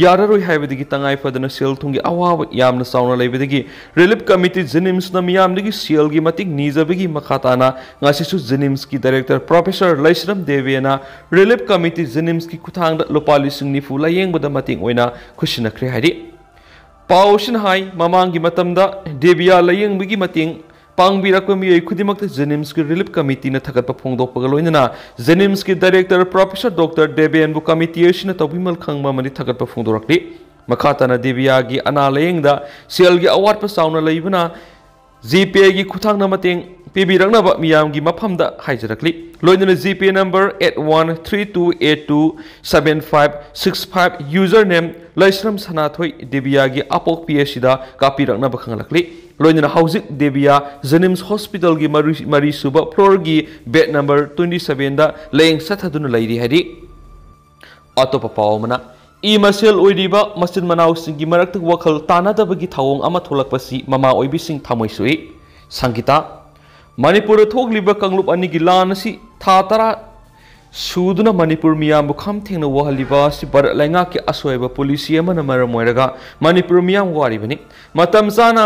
ꯌꯥꯔꯔꯣꯏ ꯍꯥꯏꯕꯗꯒꯤ ꯇꯉꯥꯏ ꯐꯗꯅ ꯁꯦꯜ ꯊꯨꯝꯒꯤ ꯑꯋꯥꯕ ꯌꯥꯝꯅ ꯆꯥꯎꯅ ꯂꯩꯕꯗꯒꯤ ꯔꯤꯂꯤꯐ ꯀꯃꯤꯇꯤ ꯖꯦꯅꯤꯝꯁꯅ ꯃꯤꯌꯥꯝꯗꯒꯤ ꯁꯦꯜꯒꯤ ꯃꯇꯦꯡ ꯅꯤꯖꯕꯒꯤ ꯃꯈꯥ ꯇꯥꯅ ꯉꯁꯤꯁꯨ ꯖꯦꯅꯤꯝꯁꯀꯤ ꯗꯥꯏꯔꯦꯛꯇꯔ ꯄ꯭ꯔꯣꯐꯦꯁꯔ ꯂꯩꯁ꯭ꯔꯝ ꯗꯦꯕꯦꯅ ꯔꯤꯂꯤꯐ ꯀꯃꯤꯇꯤ ꯖꯦꯅꯤꯝꯁꯀꯤ ꯈꯨꯠꯊꯥꯡꯗ ꯂꯨꯄꯥ ꯂꯤꯁꯤꯡ ꯅꯤꯐꯨ ꯂꯥꯌꯦꯡꯕꯗ ꯃꯇꯦꯡ ꯑꯣꯏꯅ ꯈꯨꯠꯁꯤꯟꯅꯈ꯭ꯔꯦ ꯍꯥꯏꯔꯤ꯫ ꯄꯥꯎ ꯑꯁꯤꯅ ꯍꯥꯏ, ꯃꯃꯥꯡꯒꯤ ꯃꯇꯝꯗ ꯗꯦꯕꯤꯌꯥ ꯂꯥꯌꯦꯡꯕꯒꯤ ꯃꯇꯦꯡ ꯄꯥꯡꯕꯤꯔꯛꯄ ꯃꯤꯑꯣꯏ ꯈꯨꯗꯤꯡꯃꯛꯇ ꯖꯦꯅꯤꯝꯁꯀꯤ ꯔꯤꯂꯤꯐ ꯀꯃꯤꯇꯤꯅ ꯊꯥꯒꯠꯄ ꯐꯣꯡꯗꯣꯛꯄꯒ ꯂꯣꯏꯅꯅ ꯖꯦꯅꯤꯝꯁꯀꯤ ꯗꯥꯏꯔꯦꯛꯇꯔ ꯄ꯭ꯔꯣꯐꯦꯁꯔ ꯗꯣꯛꯇꯔ ꯗꯦꯕꯦꯟꯕꯨ ꯀꯃꯤꯇꯤ ꯑꯁꯤꯅ ꯇꯧꯕꯤꯃꯜ ꯈꯪꯕ ꯑꯃꯗꯤ ꯊꯥꯒꯠꯄ ꯐꯣꯡꯗꯣꯔꯛꯂꯤ꯫ ꯃꯈꯥ ꯇꯥꯅ ꯗꯦꯕꯤꯌꯥꯒꯤ ꯑꯅꯥ ꯂꯥꯌꯦꯡꯗ ꯁꯦꯜꯒꯤ ꯑꯋꯥꯠꯄ ꯆꯥꯎꯅ ꯂꯩꯕꯅ ꯖꯤꯄꯦꯒꯤ ꯈꯨꯠꯊꯥꯡꯗ ꯃꯇꯦꯡ ꯄꯤꯕꯤꯔꯛꯅꯕ ꯃꯤꯌꯥꯝꯒꯤ ꯃꯐꯝꯗ ꯍꯥꯏꯖꯔꯛꯂꯤ꯫ ꯂꯣꯏꯅꯅ ꯖꯤꯄꯦ number eight one three two eight two seven five six five, user name Laishram Sanathoi, ꯗꯦꯕꯤꯌꯥꯒꯤ ꯑꯄꯣꯛꯄꯤ ꯑꯁꯤꯗ ꯀꯥꯞꯄꯤꯔꯛꯅꯕ ꯈꯪꯍꯜꯂꯛꯂꯤ꯫ ꯂꯣꯏꯅꯅ ꯍꯧꯖꯤꯛ ꯗꯦꯕꯤꯌꯥ ꯖꯦꯅꯤꯝꯁ ꯍꯣꯁꯄꯤꯇꯥꯜꯒꯤ ꯃꯔꯤ-, ꯃꯔꯤꯁꯨꯕ ꯐ꯭ꯂꯣꯔꯒꯤ ꯕꯦꯗ ꯅꯝꯕꯔ twenty sevenꯗ ꯂꯥꯌꯦꯡ ꯆꯠꯊꯗꯨꯅ ꯂꯩꯔꯤ ꯍꯥꯏꯔꯤ꯫ ꯑꯇꯣꯞꯄ ꯄꯥꯎ ꯑꯃꯅ, ꯏ ꯃꯁꯦꯜ ꯑꯣꯏꯔꯤꯕ ꯃꯆꯤꯟ ꯃꯅꯥꯎꯁꯤꯡꯒꯤ ꯃꯔꯛꯇ ꯋꯥꯈꯜ ꯇꯥꯅꯗꯕꯒꯤ ꯊꯧꯑꯣꯡ ꯑꯃ ꯊꯣꯛꯂꯛꯄꯁꯤ ꯃꯃꯥ ꯑꯣꯏꯕꯤꯁꯤꯡ ꯊꯃꯣꯏ ꯁꯣꯛꯏ꯫ ꯁꯪꯒꯤꯇꯥ, ꯃꯅꯤꯄꯨꯔꯗ ꯊꯣꯛꯂꯤꯕ ꯀꯥꯡꯂꯨꯞ ꯑꯅꯤꯒꯤ ꯂꯥꯟ ꯑꯁꯤ ꯊꯥ ꯇꯔꯥ ꯁꯨꯗꯨꯅ ꯃꯅꯤꯄꯨꯔ ꯃꯤꯌꯥꯝꯕꯨ ꯈꯝ ꯊꯦꯡꯅ ꯋꯥꯍꯜꯂꯤꯕ ꯑꯁꯤ ꯚꯥꯔꯠ ꯂꯩꯉꯥꯛꯀꯤ ꯑꯁꯣꯏꯕ ꯄꯣꯂꯤꯁꯤ ꯑꯃꯅ ꯃꯔꯝ ꯑꯣꯏꯔꯒ ꯃꯅꯤꯄꯨꯔ ꯃꯤꯌꯥꯝ ꯋꯥꯔꯤꯕꯅꯤ꯫ ꯃꯇꯝ ꯆꯥꯅ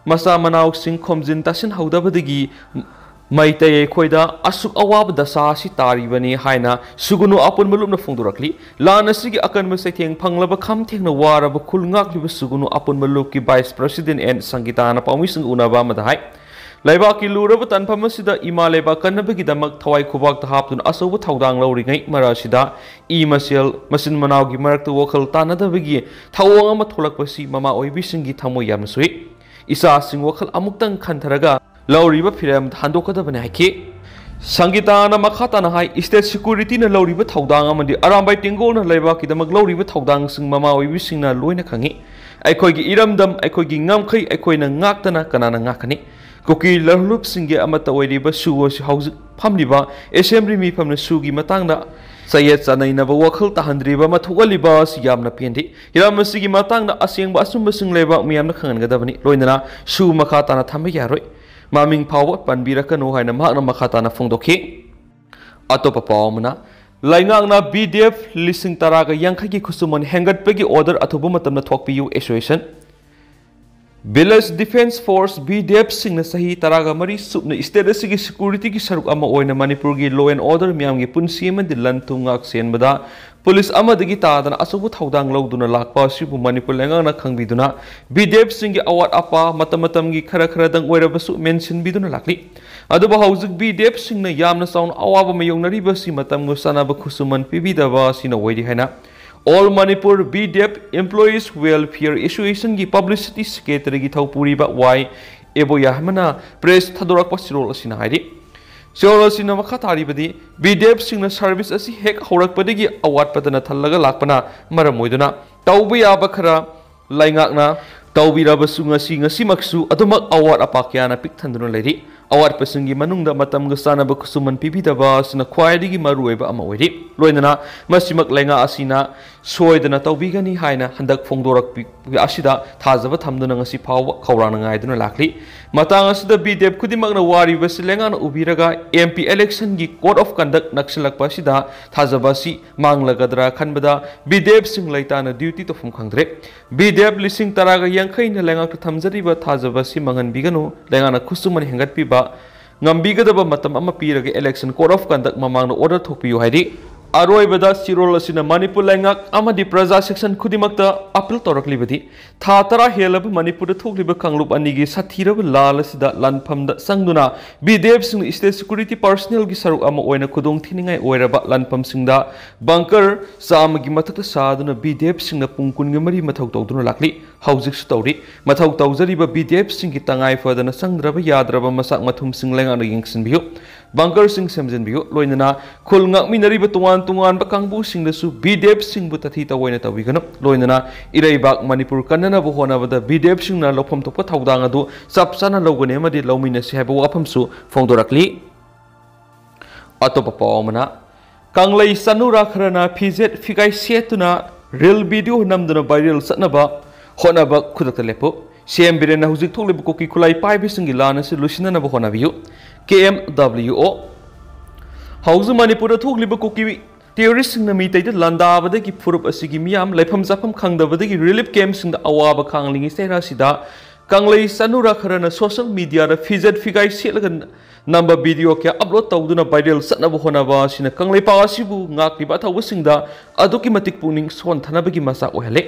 ꯃꯆꯥ ꯃꯅꯥꯎꯁꯤꯡ ꯈꯣꯝꯖꯤꯟ ꯇꯥꯁꯤꯟꯍꯧꯗꯕꯗꯒꯤ ꯃꯩꯇꯩ ꯑꯩꯈꯣꯏꯗ ꯑꯁꯨꯛ ꯑꯋꯥꯕ ꯗꯁꯥ ꯑꯁꯤ ꯇꯥꯔꯤꯕꯅꯤ ꯍꯥꯏꯅ ꯁꯨꯒꯨꯅꯨ ꯑꯄꯨꯟꯕ ꯂꯨꯞꯅ ꯐꯣꯡꯗꯣꯔꯛꯂꯤ꯫ ꯂꯥꯟ ꯑꯁꯤꯒꯤ ꯑꯀꯟꯕ ꯆꯩꯊꯦꯡ ꯐꯪꯂꯕ ꯈꯝ ꯊꯦꯡꯅ ꯋꯥꯔꯕ ꯈꯨꯜ ꯉꯥꯛꯂꯤꯕ ꯁꯨꯒꯨꯅꯨ ꯑꯄꯨꯟꯕ ꯂꯨꯞꯀꯤ ꯚꯥꯏꯁ ꯄ꯭ꯔꯁꯤꯗꯦꯟ ꯑꯦꯟ ꯁꯪꯒꯤꯇꯥꯅ ꯄꯥꯎꯃꯤꯁꯤꯡ ꯎꯅꯕ ꯑꯃꯗ ꯍꯥꯏ, ꯂꯩꯕꯥꯛꯀꯤ ꯂꯨꯔꯕ ꯇꯥꯟꯐꯝ ꯑꯁꯤꯗ ꯏꯃꯥ ꯂꯩꯕꯥꯛ ꯀꯟꯅꯕꯒꯤꯗꯃꯛ ꯊꯋꯥꯏ ꯈꯨꯕꯥꯛꯇ ꯍꯥꯞꯇꯨꯅ ꯑꯆꯧꯕ ꯊꯧꯗꯥꯡ ꯂꯧꯔꯤꯉꯩ ꯃꯔꯛ ꯑꯁꯤꯗ ꯏ ꯃꯁꯦꯜ, ꯃꯆꯤꯟ ꯃꯅꯥꯎꯒꯤ ꯃꯔꯛꯇ ꯋꯥꯈꯜ ꯇꯥꯅꯗꯕꯒꯤ ꯊꯧꯑꯣꯡ ꯑꯃ ꯊꯣꯛꯂꯛꯄꯁꯤ ꯃꯃꯥ ꯑꯣꯏꯕꯤꯁꯤꯡꯒꯤ ꯊꯃꯣꯏ ꯌꯥꯝꯅ ꯁꯣꯛꯏ꯫ ꯏꯆꯥꯁꯤꯡ ꯋꯥꯈꯜ ꯑꯃꯨꯛꯇꯪ ꯈꯟꯊꯔꯒ ꯂꯧꯔꯤꯕ ꯐꯤꯔꯦꯞ ꯍꯟꯗꯣꯛꯀꯗꯕꯅꯤ ꯍꯥꯏꯈꯤ꯫ ꯁꯪꯒꯤꯇꯥꯅ ꯃꯈꯥ ꯇꯥꯅ ꯍꯥꯏ, ꯁ꯭ꯇꯦꯠ ꯁꯦꯀ꯭ꯌꯨꯔꯤꯇꯤꯅ ꯂꯧꯔꯤꯕ ꯊꯧꯗꯥꯡ ꯑꯃꯗꯤ ꯑꯔꯥꯝꯕꯥꯏ ꯇꯦꯡꯒꯣꯜꯅ ꯂꯩꯕꯥꯛꯀꯤꯗꯃꯛ ꯂꯧꯔꯤꯕ ꯊꯧꯗꯥꯡꯁꯤꯡ ꯃꯃꯥ ꯑꯣꯏꯕꯤꯁꯤꯡꯅ ꯂꯣꯏꯅ ꯈꯪꯏ꯫ ꯑꯩꯈꯣꯏꯒꯤ ꯏꯔꯝꯗꯝ, ꯑꯩꯈꯣꯏꯒꯤ ꯉꯝꯈꯩ ꯑꯩꯈꯣꯏꯅ ꯉꯥꯛꯇꯅ ꯀꯅꯥꯅ ꯉꯥꯛꯀꯅꯤ? ꯀꯨꯀꯤ ꯂꯧꯂꯨꯞꯁꯤꯡꯒꯤ ꯑꯃꯠꯇ ꯑꯣꯏꯔꯤꯕ ꯁꯨ ꯑꯁꯤ ꯍꯧꯖꯤꯛ ꯐꯝꯂꯤꯕ ꯑꯦꯁꯦꯝꯕ꯭ꯂꯤ ꯃꯤꯐꯝꯅ ꯁꯨꯒꯤ ꯃꯇꯥꯡꯗ ꯆꯌꯦꯠ ꯆꯥꯅꯩꯅꯕ ꯋꯥꯈꯜ ꯇꯥꯍꯟꯗ꯭ꯔꯤꯕ ꯑꯃ ꯊꯣꯛꯍꯜꯂꯤꯕ ꯑꯁꯤ ꯌꯥꯝꯅ ꯄꯦꯟꯗꯦ꯫ ꯍꯤꯔꯝ ꯑꯁꯤꯒꯤ ꯃꯇꯥꯡꯗ ꯑꯁꯦꯡꯕ ꯑꯆꯨꯝꯕꯁꯤꯡ ꯂꯩꯕꯥꯛ ꯃꯤꯌꯥꯝꯅ ꯈꯪꯍꯟꯒꯗꯕꯅꯤ꯫ ꯂꯣꯏꯅꯅ ꯁꯨ ꯃꯈꯥ ꯇꯥꯅ ꯊꯝꯕ ꯌꯥꯔꯣꯏ꯫ ꯃꯃꯤꯡ ꯐꯥꯎꯕ ꯄꯟꯕꯤꯔꯛꯀꯅꯨ ꯍꯥꯏꯅ ꯃꯍꯥꯛꯅ ꯃꯈꯥ ꯇꯥꯅ ꯐꯣꯡꯗꯣꯛꯈꯤ꯫ ꯑꯇꯣꯞꯄ ꯄꯥꯎ ꯑꯃꯅ, ꯂꯩꯉꯥꯛꯅ ꯕꯤ ꯗꯤ ꯑꯦꯐ ꯂꯤꯁꯤꯡ ꯇꯔꯥꯒ ꯌꯥꯡꯈꯩꯒꯤ ꯈꯨꯠꯁꯨꯃꯟ ꯍꯦꯟꯒꯠꯄꯒꯤ order ꯑꯊꯨꯕ ꯃꯇꯝꯗ ꯊꯣꯛꯄꯤꯌꯨ꯫ Association, Village Defence Force, B D ꯑꯦꯐꯁꯤꯡꯅ ꯆꯍꯤ ꯇꯔꯥꯒ ꯃꯔꯤ ꯆꯨꯞꯅ state ꯑꯁꯤꯒꯤ securityꯒꯤ ꯁꯔꯨꯛ ꯑꯃ ꯑꯣꯏꯅ ꯃꯅꯤꯄꯨꯔꯒꯤ law and order, ꯃꯤꯌꯥꯝꯒꯤ ꯄꯨꯟꯁꯤ ꯑꯃꯗꯤ ꯂꯟ ꯊꯨꯝ ꯉꯥꯛ ꯁꯦꯟꯕꯗ police ꯑꯃꯗꯒꯤ ꯇꯥꯗꯅ ꯑꯆꯧꯕ ꯊꯧꯗꯥꯡ ꯂꯧꯗꯨꯅ ꯂꯥꯛꯄ ꯑꯁꯤꯕꯨ ꯃꯅꯤꯄꯨꯔ ꯂꯩꯉꯥꯛꯅ ꯈꯪꯕꯤꯗꯨꯅ, ꯕꯤ ꯗꯤ ꯑꯦꯐꯁꯤꯡꯒꯤ ꯑꯋꯥꯠ ꯑꯄꯥ ꯃꯇꯝ ꯃꯇꯝꯒꯤ ꯈꯔ ꯈꯔꯗꯪ ꯑꯣꯏꯔꯕꯁꯨ ꯃꯦꯟꯁꯤꯟꯕꯤꯗꯨꯅ ꯂꯥꯛꯂꯤ꯫ ꯑꯗꯨꯕꯨ ꯍꯧꯖꯤꯛ ꯕꯤ ꯗꯤ ꯑꯦꯐꯁꯤꯡꯅ ꯌꯥꯝꯅ ꯆꯥꯎꯅ ꯑꯋꯥꯕ ꯃꯥꯌꯣꯛꯅꯔꯤꯕ ꯑꯁꯤ ꯃꯇꯝꯒ ꯆꯥꯟꯅꯕ ꯈꯨꯠꯁꯨꯃꯟ ꯄꯤꯕꯤꯗꯕ ꯑꯁꯤꯅ ꯑꯣꯏꯔꯤ ꯍꯥꯏꯅ All Manipur B D F Employees Welfare Associationꯒꯤ publicity secretaryꯒꯤ ꯊꯧꯄꯨꯔꯤꯕ ꯋꯥꯏ ꯑꯦꯕꯣꯌꯥ ꯑꯃꯅ press ꯊꯥꯗꯣꯔꯛꯄ ꯆꯦꯔꯣꯜ ꯑꯁꯤꯅ ꯍꯥꯏꯔꯤ꯫ ꯆꯦꯔꯣꯜ ꯑꯁꯤꯅ ꯃꯈꯥ ꯇꯥꯔꯤꯕꯗꯤ, ꯕꯤ ꯗꯤ ꯑꯦꯐꯁꯤꯡꯅ service ꯑꯁꯤ ꯍꯦꯛ ꯍꯧꯔꯛꯄꯗꯒꯤ ꯑꯋꯥꯠꯄꯗꯅ ꯊꯜꯂꯒ ꯂꯥꯛꯄꯅ ꯃꯔꯝ ꯑꯣꯏꯗꯨꯅ, ꯇꯧꯕ ꯌꯥꯕ ꯈꯔ ꯂꯩꯉꯥꯛꯅ ꯇꯧꯕꯤꯔꯕꯁꯨ, ꯉꯁꯤ ꯉꯁꯤꯃꯛꯁꯨ ꯑꯗꯨꯃꯛ ꯑꯋꯥꯠ ꯑꯄꯥ ꯀꯌꯥꯅ ꯄꯤꯛ ꯊꯟꯗꯨꯅ ꯂꯩꯔꯤ꯫ ꯑꯋꯥꯠꯄꯁꯤꯡꯒꯤ ꯃꯅꯨꯡꯗ ꯃꯇꯝꯒ ꯆꯥꯟꯅꯕ ꯈꯨꯠꯁꯨꯃꯟ ꯄꯤꯕꯤꯗꯕ ꯑꯁꯤꯅ ꯈ꯭ꯋꯥꯏꯗꯒꯤ ꯃꯔꯨꯑꯣꯏꯕ ꯑꯃ ꯑꯣꯏꯔꯤ꯫ ꯂꯣꯏꯅꯅ ꯃꯁꯤꯃꯛ ꯂꯩꯉꯥꯛ ꯑꯁꯤꯅ ꯁꯣꯏꯗꯅ ꯇꯧꯕꯤꯒꯅꯤ ꯍꯥꯏꯅ ꯍꯟꯗꯛ ꯐꯣꯡꯗꯣꯔꯛꯄ ꯑꯁꯤꯗ ꯊꯥꯖꯕ ꯊꯝꯗꯨꯅ ꯉꯁꯤ ꯐꯥꯎꯕ ꯈꯧꯔꯥꯡꯅ ꯉꯥꯏꯗꯨꯅ ꯂꯥꯛꯂꯤ꯫ ꯃꯇꯥꯡ ꯑꯁꯤꯗ ꯕꯤ ꯗꯤ ꯑꯦꯐ ꯈꯨꯗꯤꯡꯃꯛꯅ ꯋꯥꯔꯤꯕꯁꯤ ꯂꯩꯉꯥꯛꯅ ꯎꯕꯤꯔꯒ, ꯑꯦꯝ ꯄꯤ electionꯒꯤ code of conduct ꯅꯛꯁꯤꯜꯂꯛꯄ ꯑꯁꯤꯗ ꯊꯥꯖꯕ ꯑꯁꯤ ꯃꯥꯡꯂꯒꯗ꯭ꯔꯥ ꯈꯟꯕꯗ, ꯕꯤ ꯗꯤ ꯑꯦꯐꯁꯤꯡ ꯂꯩꯇꯥꯅ duty ꯇꯧꯐꯝ ꯈꯪꯗ꯭ꯔꯦ꯫ ꯕꯤ ꯗꯤ ꯑꯦꯐ ꯂꯤꯁꯤꯡ ꯇꯔꯥꯒ ꯌꯥꯡꯈꯩꯅ ꯂꯩꯉꯥꯛꯇ ꯊꯝꯖꯔꯤꯕ ꯊꯥꯖꯕ ꯑꯁꯤ ꯃꯥꯡꯍꯟꯕꯤꯒꯅꯨ꯫ ꯂꯩꯉꯥꯛꯅ ꯈꯨꯠꯁꯨꯃꯟ ꯍꯦꯟꯒꯠꯄꯤꯕ ꯉꯝꯕꯤꯒꯗꯕ ꯃꯇꯝ ꯑꯃ ꯄꯤꯔꯒ election code of conduct ꯃꯃꯥꯡꯗ order ꯊꯣꯛꯄꯤꯌꯨ ꯍꯥꯏꯔꯤ꯫ ꯑꯔꯣꯏꯕꯗ ꯆꯦꯔꯣꯜ ꯑꯁꯤꯅ ꯃꯅꯤꯄꯨꯔ ꯂꯩꯉꯥꯛ ꯑꯃꯗꯤ ꯄ꯭ꯔꯖꯥ section ꯈꯨꯗꯤꯡꯃꯛꯇ appeal ꯇꯧꯔꯛꯂꯤꯕꯗꯤ, ꯊꯥ ꯇꯔꯥ ꯍꯦꯜꯂꯕ ꯃꯅꯤꯄꯨꯔꯗ ꯊꯣꯛꯂꯤꯕ ꯀꯥꯡꯂꯨꯞ ꯑꯅꯤꯒꯤ ꯁꯥꯊꯤꯔꯕ ꯂꯥꯜ ꯑꯁꯤꯗ ꯂꯥꯟꯐꯝꯗ ꯆꯪꯗꯨꯅ ꯕꯤ ꯗꯤ ꯑꯦꯐꯁꯤꯡꯅ state security personnelꯒꯤ ꯁꯔꯨꯛ ꯑꯃ ꯑꯣꯏꯅ ꯈꯨꯗꯣꯡ ꯊꯤꯅꯤꯡꯉꯥꯏ ꯑꯣꯏꯔꯕ ꯂꯥꯟꯐꯝꯁꯤꯡꯗ bunker ꯆꯥꯝꯃꯒꯤ ꯃꯊꯛꯇ ꯁꯥꯗꯨꯅ ꯕꯤ ꯗꯤ ꯑꯦꯐꯁꯤꯡꯅ ꯄꯨꯡ ꯀꯨꯟꯒ ꯃꯔꯤ ꯃꯊꯧ ꯇꯧꯗꯨꯅ ꯂꯥꯛꯂꯤ꯫ ꯍꯧꯖꯤꯛꯁꯨ ꯇꯧꯔꯤ꯫ ꯃꯊꯧ ꯇꯧꯖꯔꯤꯕ ꯕꯤ ꯗꯤ ꯑꯦꯐꯁꯤꯡꯒꯤ ꯇꯉꯥꯏ ꯐꯗꯅ ꯆꯪꯗ꯭ꯔꯕ ꯌꯥꯗ꯭ꯔꯕ ꯃꯆꯥꯛ ꯃꯊꯨꯝꯁꯤꯡ ꯂꯩꯉꯥꯛꯅ ꯌꯦꯡꯁꯤꯟꯕꯤꯌꯨ꯫ Bunkerꯁꯤꯡ ꯁꯦꯝꯖꯤꯟꯕꯤꯌꯨ꯫ ꯂꯣꯏꯅꯅ ꯈꯨꯜ ꯉꯥꯛꯃꯤꯟꯅꯔꯤꯕ ꯇꯣꯉꯥꯟ ꯇꯣꯉꯥꯟꯕ ꯀꯥꯡꯕꯨꯁꯤꯡꯗꯁꯨ ꯕꯤ ꯗꯤ ꯑꯦꯐꯁꯤꯡꯕꯨ ꯇꯥꯊꯤ ꯇꯥꯑꯣꯏꯅ ꯇꯧꯕꯤꯒꯅꯨ꯫ ꯂꯣꯏꯅꯅ ꯏꯔꯩꯕꯥꯛ ꯃꯅꯤꯄꯨꯔ ꯀꯟꯅꯅꯕ ꯍꯣꯠꯅꯕꯗ ꯕꯤ ꯗꯤ ꯑꯦꯐꯁꯤꯡꯅ ꯂꯧꯐꯝ ꯊꯣꯛꯄ ꯊꯧꯗꯥꯡ ꯑꯗꯨ ꯆꯞ ꯆꯥꯅ ꯂꯧꯒꯅꯤ ꯑꯃꯗꯤ ꯂꯧꯃꯤꯟꯅꯁꯤ ꯍꯥꯏꯕ ꯋꯥꯐꯝꯁꯨ ꯐꯣꯡꯗꯣꯔꯛꯂꯤ꯫ ꯑꯇꯣꯞꯄ ꯄꯥꯎ ꯑꯃꯅ, ꯀꯪꯂꯩ ꯆꯅꯨꯔꯥ ꯈꯔꯅ ꯐꯤꯖꯦꯠ ꯐꯤꯒꯥꯏ ꯁꯦꯠꯇꯨꯅ ꯔꯤꯜ ꯚꯤꯗꯤꯑꯣ ꯅꯝꯗꯨꯅ ꯚꯥꯏꯔꯦꯜ ꯆꯠꯅꯕ ꯍꯣꯠꯅꯕ ꯈꯨꯗꯛꯇ ꯂꯦꯞꯄꯨ꯫ ꯁꯤ ꯑꯦꯝ ꯕꯤꯔꯦꯟꯅ ꯍꯧꯖꯤꯛ ꯊꯣꯛꯂꯤꯕ ꯀꯨꯀꯤ ꯈꯨꯠꯂꯥꯏ ꯄꯥꯏꯕꯁꯤꯡꯒꯤ ꯂꯥꯟ ꯑꯁꯤ ꯂꯣꯏꯁꯤꯟꯅꯅꯕ ꯍꯣꯠꯅꯕꯤꯌꯨ꯫ ꯀꯦ ꯑꯦꯝ ꯗꯕ꯭ꯂꯤꯎ ꯑꯣ꯫ ꯍꯧꯖꯤꯛ ꯃꯅꯤꯄꯨꯔꯗ ꯊꯣꯛꯂꯤꯕ ꯀꯨꯀꯤ ꯇꯦꯔꯣꯔꯤꯁꯁꯤꯡꯅ ꯃꯤꯇꯩꯗ ꯂꯥꯟꯗꯥꯕꯗꯒꯤ ꯐꯨꯔꯨꯞ ꯑꯁꯤꯒꯤ ꯃꯤꯌꯥꯝ ꯂꯩꯐꯝ ꯆꯥꯐꯝ ꯈꯪꯗꯕꯗꯒꯤ ꯔꯤꯂꯤꯐ ꯀꯦꯝꯞꯁꯤꯡꯗ ꯑꯋꯥꯕ ꯈꯥꯡꯂꯤꯉꯩ ꯆꯩꯔꯥꯁꯤꯗ ꯀꯪꯂꯩ ꯆꯅꯨꯔꯥ ꯈꯔꯅ ꯁꯣꯁꯤꯌꯦꯜ ꯃꯤꯗꯤꯌꯥꯗ ꯐꯤꯖꯦꯠ ꯐꯤꯒꯥꯏ ꯁꯦꯠꯂꯒ ꯅꯝꯕ ꯚꯤꯗꯤꯑꯣ ꯀꯌꯥ ꯑꯞꯂꯣꯗ ꯇꯧꯗꯨꯅ ꯚꯥꯏꯔꯦꯜ ꯆꯠꯅꯕ ꯍꯣꯠꯅꯕ ꯑꯁꯤꯅ ꯀꯪꯂꯩꯄꯥꯛ ꯑꯁꯤꯕꯨ ꯉꯥꯛꯂꯤꯕ ꯑꯊꯧꯕꯁꯤꯡꯗ ꯑꯗꯨꯛꯀꯤ ꯃꯇꯤꯛ ꯄꯨꯛꯅꯤꯡ ꯁꯣꯟꯊꯅꯕꯒꯤ ꯃꯆꯥꯛ ꯑꯣꯏꯍꯜꯂꯤ꯫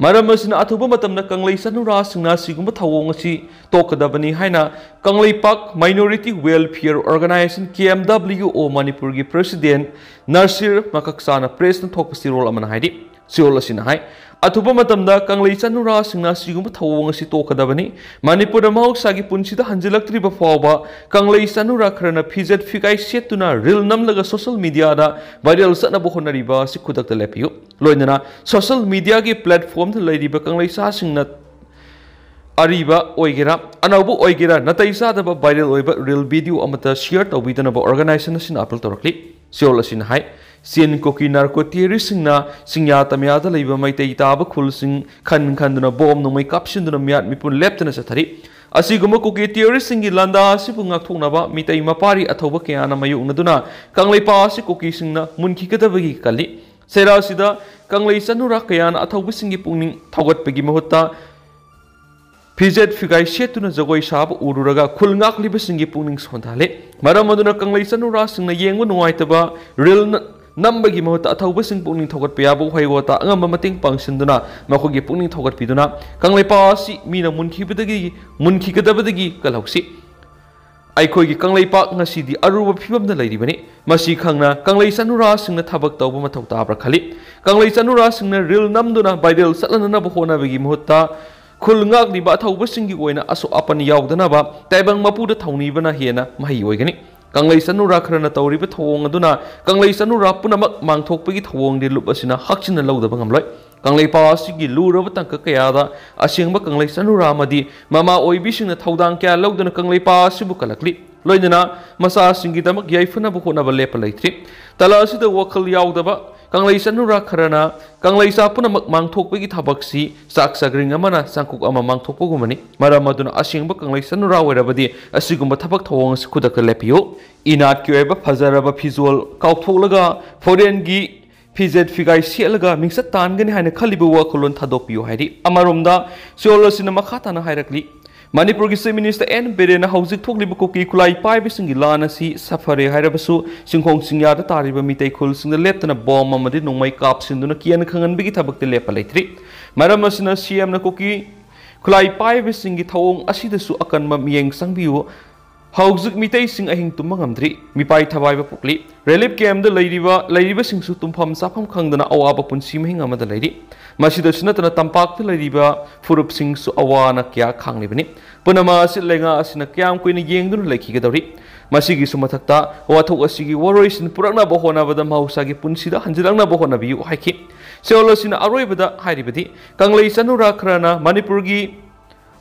ꯃꯔꯝ ꯑꯁꯤꯅ ꯑꯊꯨꯕ ꯃꯇꯝꯗ ꯀꯪꯂꯩ ꯆꯅꯨꯔꯥꯁꯤꯡꯅ ꯑꯁꯤꯒꯨꯝꯕ ꯊꯧꯑꯣꯡ ꯑꯁꯤ ꯇꯣꯛꯀꯗꯕꯅꯤ ꯍꯥꯏꯅ ꯀꯪꯂꯩꯄꯥꯛ Minority Welfare Organisation, ꯀꯦ ꯑꯦꯝ ꯗꯕ꯭ꯂꯤꯎ ꯑꯣ, ꯃꯅꯤꯄꯨꯔꯒꯤ ꯄ꯭ꯔꯦꯁꯤꯗꯦꯟ ꯅꯔꯁꯤꯔ ꯃꯀꯛꯆꯥꯅ ꯄ꯭ꯔꯦꯁꯅ ꯊꯣꯛꯄ ꯆꯦꯔꯣꯜ ꯑꯃꯅ ꯍꯥꯏꯔꯤ꯫ ꯆꯦꯔꯣꯜ ꯑꯁꯤꯅ ꯍꯥꯏ, ꯑꯊꯨꯕ ꯃꯇꯝꯗ ꯀꯪꯂꯩ ꯆꯅꯨꯔꯥꯁꯤꯡꯅ ꯑꯁꯤꯒꯨꯝꯕ ꯊꯧꯑꯣꯡ ꯑꯁꯤ ꯇꯣꯛꯀꯗꯕꯅꯤ꯫ ꯃꯅꯤꯄꯨꯔꯗ ꯃꯍꯧꯁꯥꯒꯤ ꯄꯨꯟꯁꯤꯗ ꯍꯟꯖꯤꯜꯂꯛꯇ꯭ꯔꯤꯕ ꯐꯥꯎꯕ ꯀꯪꯂꯩ ꯆꯅꯨꯔꯥ ꯈꯔꯅ ꯐꯤꯖꯦꯠ ꯐꯤꯒꯥꯏ ꯁꯦꯠꯇꯨꯅ ꯔꯤꯜ ꯅꯝꯂꯒ ꯁꯣꯁꯤꯌꯦꯜ ꯃꯤꯗꯤꯌꯥꯗ ꯚꯥꯏꯔꯦꯜ ꯆꯠꯅꯕ ꯍꯣꯠꯅꯔꯤꯕ ꯑꯁꯤ ꯈꯨꯗꯛꯇ ꯂꯦꯞꯄꯤꯌꯨ꯫ ꯂꯣꯏꯅꯅ ꯁꯣꯁꯤꯌꯦꯜ ꯃꯤꯗꯤꯌꯥꯒꯤ ꯄ꯭ꯂꯦꯠꯐꯣꯝꯗ ꯂꯩꯔꯤꯕ ꯀꯪꯂꯩꯁꯥꯁꯤꯡꯅ ꯑꯔꯤꯕ ꯑꯣꯏꯒꯦꯔꯥ, ꯑꯅꯧꯕ ꯑꯣꯏꯒꯦꯔꯥ, ꯅꯥꯇꯩ ꯆꯥꯗꯕ ꯚꯥꯏꯔꯦꯜ ꯑꯣꯏꯕ ꯔꯤꯜ ꯚꯤꯗꯤꯑꯣ ꯑꯃꯠꯇ ꯁꯤꯌꯔ ꯇꯧꯕꯤꯗꯅꯕ ꯑꯣꯔꯒꯅꯥꯏꯖꯦꯁꯟ ꯑꯁꯤꯅ ꯑꯄꯤꯜ ꯇꯧꯔꯛꯂꯤ꯫ ꯆꯦꯔꯣꯜ ꯑꯁꯤꯅ ꯍꯥꯏ, ꯁꯤ ꯑꯦꯟ ꯀꯨꯀꯤ ꯅꯥꯔꯀꯣ ꯇꯦꯔꯣꯔꯤꯁꯁꯤꯡꯅ ꯆꯤꯡꯌꯥ ꯇꯝꯌꯥꯗ ꯂꯩꯕ ꯃꯩꯇꯩ ꯇꯥꯕ ꯈꯨꯜꯁꯤꯡ ꯈꯟ ꯈꯟꯗꯨꯅ ꯕꯣꯝ ꯅꯣꯡꯃꯩ ꯀꯥꯞꯁꯤꯟꯗꯨꯅ ꯃꯤꯌꯥꯠ ꯃꯤꯄꯨꯟ ꯂꯦꯞꯇꯅ ꯆꯠꯊꯔꯤ꯫ ꯑꯁꯤꯒꯨꯝꯕ ꯀꯨꯀꯤ ꯇꯦꯔꯣꯔꯤꯁꯁꯤꯡꯒꯤ ꯂꯥꯟꯗꯥ ꯑꯁꯤꯕꯨ ꯉꯥꯛꯊꯣꯛꯅꯕ ꯃꯤꯇꯩ ꯃꯄꯥꯔꯤ ꯑꯊꯧꯕ ꯀꯌꯥꯅ ꯃꯥꯌꯣꯛꯅꯗꯨꯅ ꯀꯪꯂꯩꯄꯥꯛ ꯑꯁꯤ ꯀꯨꯀꯤꯁꯤꯡꯅ ꯃꯨꯟꯈꯤꯒꯗꯕꯒꯤ ꯀꯜꯂꯤ꯫ ꯆꯩꯔꯥ ꯑꯁꯤꯗ ꯀꯪꯂꯩ ꯆꯅꯨꯔꯥ ꯀꯌꯥꯅ ꯑꯊꯧꯕꯁꯤꯡꯒꯤ ꯄꯨꯛꯅꯤꯡ ꯊꯧꯒꯠꯄꯒꯤ ꯃꯍꯨꯠꯇ ꯐꯤꯖꯦꯠ ꯐꯤꯒꯥꯏ ꯁꯦꯠꯇꯨꯅ ꯖꯒꯣꯏ ꯁꯥꯕ ꯎꯔꯨꯔꯒ ꯈꯨꯜ ꯉꯥꯛꯂꯤꯕꯁꯤꯡꯒꯤ ꯄꯨꯛꯅꯤꯡ ꯁꯣꯟꯊꯍꯜꯂꯤ꯫ ꯃꯔꯝ ꯑꯗꯨꯅ ꯀꯪꯂꯩ ꯆꯅꯨꯔꯥꯁꯤꯡꯅ ꯌꯦꯡꯕ ꯅꯨꯡꯉꯥꯏꯇꯕ ꯔꯤꯜ ꯅ-, ꯅꯝꯕꯒꯤ ꯃꯍꯨꯠꯇ ꯑꯊꯧꯕꯁꯤꯡ ꯄꯨꯛꯅꯤꯡ ꯊꯧꯒꯠꯄ ꯌꯥꯕ ꯋꯥꯍꯩ ꯋꯥꯇꯥ ꯑꯉꯝꯕ ꯃꯇꯦꯡ ꯄꯥꯡꯁꯤꯟꯗꯨꯅ ꯃꯈꯣꯏꯒꯤ ꯄꯨꯛꯅꯤꯡ ꯊꯧꯒꯠꯄꯤꯗꯨꯅ ꯀꯪꯂꯩꯄꯥꯛ ꯑꯁꯤ ꯃꯤꯅ ꯃꯨꯟꯈꯤꯕꯗꯒꯤ, ꯃꯨꯟꯈꯤꯒꯗꯕꯗꯒꯤ ꯀꯜꯍꯧꯁꯤ꯫ ꯑꯩꯈꯣꯏꯒꯤ ꯀꯪꯂꯩꯄꯥꯛ ꯉꯁꯤꯗꯤ ꯑꯔꯨꯕ ꯐꯤꯕꯝꯗ ꯂꯩꯔꯤꯕꯅꯤ꯫ ꯃꯁꯤ ꯈꯪꯅ ꯀꯪꯂꯩ ꯆꯅꯨꯔꯥꯁꯤꯡꯅ ꯊꯕꯛ ꯇꯧꯕ ꯃꯊꯧ ꯇꯥꯕ꯭ꯔꯥ ꯈꯜꯂꯤ꯫ ꯀꯪꯂꯩ ꯆꯅꯨꯔꯥꯁꯤꯡꯅ ꯔꯤꯜ ꯅꯝꯗꯨꯅ ꯚꯥꯏꯔꯦꯜ ꯆꯠꯍꯟꯅꯅꯕ ꯍꯣꯠꯅꯕꯒꯤ ꯃꯍꯨꯠꯇ ꯈꯨꯜ ꯉꯥꯛꯂꯤꯕ ꯑꯊꯧꯕꯁꯤꯡꯒꯤ ꯑꯣꯏꯅ ꯑꯁꯣꯛ ꯑꯄꯟ ꯌꯥꯎꯗꯅꯕ ꯇꯥꯏꯕꯪ ꯃꯄꯨꯗ ꯊꯧꯅꯤꯕꯅ ꯍꯦꯟꯅ ꯃꯍꯩ ꯑꯣꯏꯒꯅꯤ꯫ ꯀꯪꯂꯩ ꯆꯅꯨꯔꯥ ꯈꯔꯅ ꯇꯧꯔꯤꯕ ꯊꯧꯑꯣꯡ ꯑꯗꯨꯅ ꯀꯪꯂꯩ ꯆꯅꯨꯔꯥ ꯄꯨꯝꯅꯃꯛ ꯃꯥꯡꯊꯣꯛꯄꯒꯤ ꯊꯧꯑꯣꯡꯗꯤ ꯂꯨꯞ ꯑꯁꯤꯅ ꯍꯛꯆꯤꯟꯅ ꯂꯧꯗꯕ ꯉꯝꯂꯣꯏ꯫ ꯀꯪꯂꯩꯄꯥꯛ ꯑꯁꯤꯒꯤ ꯂꯨꯔꯕ ꯇꯥꯡꯀꯛ ꯀꯌꯥꯗ ꯑꯁꯦꯡꯕ ꯀꯪꯂꯩ ꯆꯅꯨꯔꯥ ꯑꯃꯗꯤ ꯃꯃꯥ ꯑꯣꯏꯕꯤꯁꯤꯡꯅ ꯊꯧꯗꯥꯡ ꯀꯌꯥ ꯂꯧꯗꯨꯅ ꯀꯪꯂꯩꯄꯥꯛ ꯑꯁꯤꯕꯨ ꯀꯜꯂꯛꯂꯤ꯫ ꯂꯣꯏꯅꯅ ꯃꯆꯥꯁꯤꯡꯒꯤꯗꯃꯛ ꯌꯥꯏꯐꯅꯕ ꯍꯣꯠꯅꯕ ꯂꯦꯞꯄ ꯂꯩꯇ꯭ꯔꯤ꯫ ꯇꯂꯥ ꯑꯁꯤꯗ ꯋꯥꯈꯜ ꯌꯥꯎꯗꯕ ꯀꯪꯂꯩ ꯆꯅꯨꯔꯥ ꯈꯔꯅ ꯀꯪꯂꯩꯆꯥ ꯄꯨꯝꯅꯃꯛ ꯃꯥꯡꯊꯣꯛꯄꯒꯤ ꯊꯕꯛꯁꯤ ꯆꯥꯛ ꯆꯥꯒ꯭ꯔꯤꯡ ꯑꯃꯅ ꯆꯥꯡꯀꯨꯛ ꯑꯃ ꯃꯥꯡꯊꯣꯛꯄꯒꯨꯝꯕꯅꯤ꯫ ꯃꯔꯝ ꯑꯗꯨꯅ ꯑꯁꯦꯡꯕ ꯀꯪꯂꯩ ꯆꯅꯨꯔꯥ ꯑꯣꯏꯔꯕꯗꯤ ꯑꯁꯤꯒꯨꯝꯕ ꯊꯕꯛ ꯊꯧꯑꯣꯡ ꯑꯁꯤ ꯈꯨꯗꯛꯇ ꯂꯦꯞꯄꯤꯌꯨ꯫ ꯏꯅꯥꯠꯀꯤ ꯑꯣꯏꯕ ꯐꯖꯔꯕ ꯐꯤꯖꯣꯜ ꯀꯥꯎꯊꯣꯛꯂꯒ foreign ꯒꯤ ꯐꯤꯖꯦꯠ ꯐꯤꯒꯥꯏ ꯁꯦꯠꯂꯒ ꯃꯤꯡꯆꯠ ꯇꯥꯟꯒꯅꯤ ꯍꯥꯏꯅ ꯈꯜꯂꯤꯕ ꯋꯥꯈꯜꯂꯣꯟ ꯊꯥꯗꯣꯛꯄꯤꯌꯨ ꯍꯥꯏꯔꯤ꯫ ꯑꯃꯔꯣꯝꯗ ꯁꯤꯑꯣꯜ ꯑꯁꯤꯅ ꯃꯈꯥ ꯇꯥꯅ ꯍꯥꯏꯔꯛꯂꯤ, ꯃꯅꯤꯄꯨꯔꯒꯤ Chief Minister ꯑꯦꯟ ꯕꯤꯔꯦꯟꯅ ꯍꯧꯖꯤꯛ ꯊꯣꯛꯂꯤꯕ ꯀꯨꯀꯤ ꯈꯨꯠꯂꯥꯏ ꯄꯥꯏꯕꯁꯤꯡꯒꯤ ꯂꯥꯟ ꯑꯁꯤ ꯁꯥꯐꯔꯦ ꯍꯥꯏꯔꯕꯁꯨ, ꯆꯤꯡꯈꯣꯡ ꯆꯤꯡꯌꯥꯗ ꯇꯥꯔꯤꯕ ꯃꯤꯇꯩ ꯈꯨꯜꯁꯤꯡꯗ ꯂꯦꯞꯇꯅ ꯕꯣꯝ ꯑꯃꯗꯤ ꯅꯣꯡꯃꯩ ꯀꯥꯞꯁꯤꯟꯗꯨꯅ ꯀꯤꯍꯟ ꯈꯪꯍꯟꯕꯒꯤ ꯊꯕꯛꯇꯤ ꯂꯦꯞꯄ ꯂꯩꯇ꯭ꯔꯤ꯫ ꯃꯔꯝ ꯑꯁꯤꯅ ꯁꯤꯑꯦꯝꯅ ꯀꯨꯀꯤ ꯈꯨꯠꯂꯥꯏ ꯄꯥꯏꯕꯁꯤꯡꯒꯤ ꯊꯧꯑꯣꯡ ꯑꯁꯤꯗꯁꯨ ꯑꯀꯟꯕ ꯃꯤꯠꯌꯦꯡ ꯆꯪꯕꯤꯌꯨ꯫ ꯍꯧꯖꯤꯛ ꯃꯤꯇꯩꯁꯤꯡ ꯑꯍꯤꯡ ꯇꯨꯝꯕ ꯉꯝꯗ꯭ꯔꯤ, ꯃꯤꯄꯥꯏ ꯊꯕꯥꯏꯕ ꯄꯣꯛꯂꯤ꯫ ꯔꯤꯂꯤꯐ ꯀꯦꯝꯞꯇ ꯂꯩꯔꯤꯕ, ꯂꯩꯔꯤꯕꯁꯤꯡꯁꯨ ꯇꯨꯝꯐꯝ ꯆꯥꯐꯝ ꯈꯪꯗꯅ ꯑꯋꯥꯕ ꯄꯨꯟꯁꯤ ꯃꯍꯤꯡ ꯑꯃꯗ ꯂꯩꯔꯤ꯫ ꯃꯁꯤꯗꯁꯨ ꯅꯠꯇꯅ ꯇꯝꯄꯥꯛꯇ ꯂꯩꯔꯤꯕ ꯐꯨꯔꯨꯞꯁꯤꯡꯁꯨ ꯑꯋꯥ ꯑꯅꯥ ꯀꯌꯥ ꯈꯥꯡꯂꯤꯕꯅꯤ꯫ ꯄꯨꯝꯅꯃꯛ ꯑꯁꯤ ꯂꯩꯉꯥꯛ ꯑꯁꯤꯅ ꯀꯌꯥꯝ ꯀꯨꯏꯅ ꯌꯦꯡꯗꯨꯅ ꯂꯩꯈꯤꯒꯗꯧꯔꯤ? ꯃꯁꯤꯒꯤꯁꯨ ꯃꯊꯛꯇ ꯋꯥꯊꯣꯛ ꯑꯁꯤꯒꯤ ꯋꯥꯔꯣꯏꯁꯤꯟ ꯄꯨꯔꯛꯅꯕ ꯍꯣꯠꯅꯕꯗ ꯃꯍꯧꯁꯥꯒꯤ ꯄꯨꯟꯁꯤꯗ ꯍꯟꯖꯤꯜꯂꯛꯅꯕ ꯍꯣꯠꯅꯕꯤꯌꯨ ꯍꯥꯏꯈꯤ꯫ ꯁꯤꯑꯣꯜ ꯑꯁꯤꯅ ꯑꯔꯣꯏꯕꯗ ꯍꯥꯏꯔꯤꯕꯗꯤ, ꯀꯪꯂꯩ ꯆꯅꯨꯔꯥ ꯈꯔꯅ ꯃꯅꯤꯄꯨꯔꯒꯤ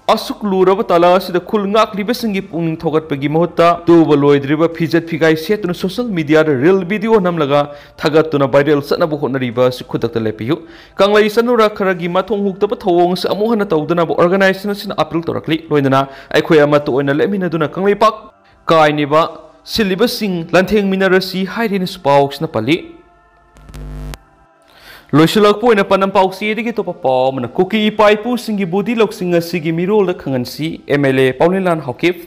ꯑꯁꯨꯛ ꯂꯨꯔꯕ ꯇꯥꯂꯥ ꯑꯁꯤꯗ ꯈꯨꯜ ꯉꯥꯛꯂꯤꯕꯁꯤꯡꯒꯤ ꯄꯨꯛꯅꯤꯡ ꯊꯧꯒꯠꯄꯒꯤ ꯃꯍꯨꯠꯇ ꯇꯨꯕ ꯂꯣꯏꯗ꯭ꯔꯤꯕ ꯐꯤꯖꯦꯠ ꯐꯤꯒꯥꯏ ꯁꯦꯠꯇꯨꯅ social media ꯗ reel video ꯅꯝꯂꯒ ꯊꯥꯒꯠꯇꯨꯅ viral ꯆꯠꯅꯕ ꯍꯣꯠꯅꯔꯤꯕ ꯑꯁꯤ ꯈꯨꯗꯛꯇ ꯂꯦꯞꯄꯤꯌꯨ꯫ ꯀꯪꯂꯩ ꯆꯅꯨꯔꯥ ꯈꯔꯒꯤ ꯃꯊꯣꯡ ꯍꯨꯛꯇꯕ ꯊꯧꯑꯣꯡ ꯑꯁꯤ ꯑꯃꯨꯛ ꯍꯟꯅ ꯇꯧꯗꯅꯕ organization ꯑꯁꯤꯅ appeal ꯇꯧꯔꯛꯂꯤ꯫ ꯂꯣꯏꯅꯅ ꯑꯩꯈꯣꯏ ꯑꯃꯠꯇ ꯑꯣꯏꯅ ꯂꯦꯞꯃꯤꯟꯅꯗꯨꯅ ꯀꯪꯂꯩꯄꯥꯛ ꯀꯥꯏꯅꯤꯕ ꯁꯤꯜꯂꯤꯕꯁꯤꯡ ꯂꯥꯟꯊꯦꯡꯃꯤꯟꯅꯔꯁꯤ ꯍꯥꯏꯔꯤꯅꯁꯨ ꯄꯥꯎꯁꯤꯅ ꯄꯜꯂꯤ꯫ ꯂꯣꯏꯁꯤꯜꯂꯛꯄ ꯑꯣꯏꯅ ꯄꯥꯟꯗꯝ ꯄꯥꯎꯆꯦꯗꯒꯤ ꯑꯇꯣꯞꯄ ꯄꯥꯎ ꯑꯃꯅ, ꯀꯨꯀꯤ ꯏꯄꯥ ꯏꯄꯨꯁꯤꯡꯒꯤ ꯕꯨꯙꯤ ꯂꯧꯁꯤꯡ ꯑꯁꯤꯒꯤ ꯃꯤꯔꯣꯜꯗ ꯈꯪꯍꯟꯁꯤ, ꯑꯦꯝ ꯑꯦꯜ ꯑꯦ ꯄꯥꯎꯅꯤꯂꯥꯟ ꯍꯥꯎꯀꯤꯞ꯫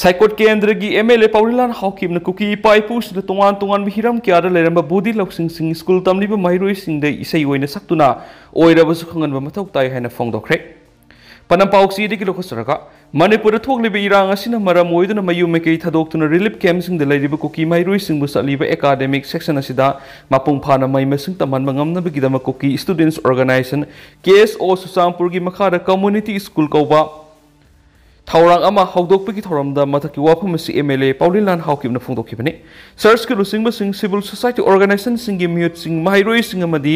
ꯁꯥꯏꯀꯣꯠ ꯀꯦꯟꯗ꯭ꯔꯒꯤ ꯑꯦꯝ ꯑꯦꯜ ꯑꯦ ꯄꯥꯎꯅꯤꯂꯥꯟ ꯍꯥꯎꯀꯤꯞꯅ ꯀꯨꯀꯤ ꯏꯄꯥ ꯏꯄꯨꯁꯤꯡꯗ ꯇꯣꯉꯥꯟ ꯇꯣꯉꯥꯟꯕ ꯍꯤꯔꯝ ꯀꯌꯥꯗ ꯂꯩꯔꯝꯕ ꯕꯨꯙꯤ ꯂꯧꯁꯤꯡꯁꯤꯡ ꯁ꯭ꯀꯨꯜ ꯇꯝꯂꯤꯕ ꯃꯍꯩꯔꯣꯏꯁꯤꯡꯗ ꯏꯁꯩ ꯑꯣꯏꯅ ꯁꯛꯇꯨꯅ ꯑꯣꯏꯔꯕꯁꯨ ꯈꯪꯍꯟꯕ ꯃꯊꯧ ꯇꯥꯏ ꯍꯥꯏꯅ ꯐꯣꯡꯗꯣꯛꯈ꯭ꯔꯦ꯫ ꯄꯥꯟꯗꯝ ꯄꯥꯎꯆꯦꯗꯒꯤ ꯂꯧꯈꯠꯆꯔꯒ, ꯃꯅꯤꯄꯨꯔꯗ ꯊꯣꯛꯂꯤꯕ ꯏꯔꯥꯡ ꯑꯁꯤꯅ ꯃꯔꯝ ꯑꯣꯏꯗꯨꯅ ꯃꯌꯨꯝ ꯃꯀꯩ ꯊꯥꯗꯣꯛꯇꯨꯅ ꯔꯤꯂꯤꯐ ꯀꯦꯝꯞꯁꯤꯡꯗ ꯂꯩꯔꯤꯕ ꯀꯨꯀꯤ ꯃꯍꯩꯔꯣꯏꯁꯤꯡꯕꯨ ꯆꯠꯂꯤꯕ ꯑꯦꯀꯥꯗꯦꯃꯤꯛ ꯁꯦꯛꯁꯟ ꯑꯁꯤꯗ ꯃꯄꯨꯡ ꯐꯥꯅ ꯃꯍꯩ ꯃꯁꯤꯡ ꯇꯝꯍꯟꯕ ꯉꯝꯅꯕꯒꯤꯗꯃꯛ ꯀꯨꯀꯤ ꯁ꯭ꯇꯨꯗꯦꯟꯠꯁ ꯑꯣꯔꯒꯅꯥꯏꯖꯦꯁꯟ, ꯀꯦ ꯑꯦꯁ ꯑꯣ, ꯆꯨꯔꯆꯥꯟꯄꯨꯔꯒꯤ ꯃꯈꯥꯗ ꯀꯝꯃ꯭ꯌꯨꯅꯤꯇꯤ ꯁ꯭ꯀꯨꯜ ꯀꯧꯕ ꯊꯧꯔꯥꯡ ꯑꯃ ꯍꯧꯗꯣꯛꯄꯒꯤ ꯊꯧꯔꯝꯗ ꯃꯊꯛꯀꯤ ꯋꯥꯐꯝ ꯑꯁꯤ ꯑꯦꯝ ꯑꯦꯜ ꯑꯦ ꯄꯥꯎꯂꯤꯂꯥꯟ ꯍꯥꯎꯀꯤꯞꯅ ꯐꯣꯡꯗꯣꯛꯈꯤꯕꯅꯤ꯫ ꯆꯔꯆꯀꯤ ꯂꯨꯆꯤꯡꯕꯁꯤꯡ, ꯁꯤꯚꯤꯜ ꯁꯣꯁꯥꯏꯇꯤ ꯑꯣꯔꯒꯅꯥꯏꯖꯦꯁꯟꯁꯤꯡꯒꯤ ꯃꯤꯍꯨꯠꯁꯤꯡ, ꯃꯍꯩꯔꯣꯏꯁꯤꯡ ꯑꯃꯗꯤ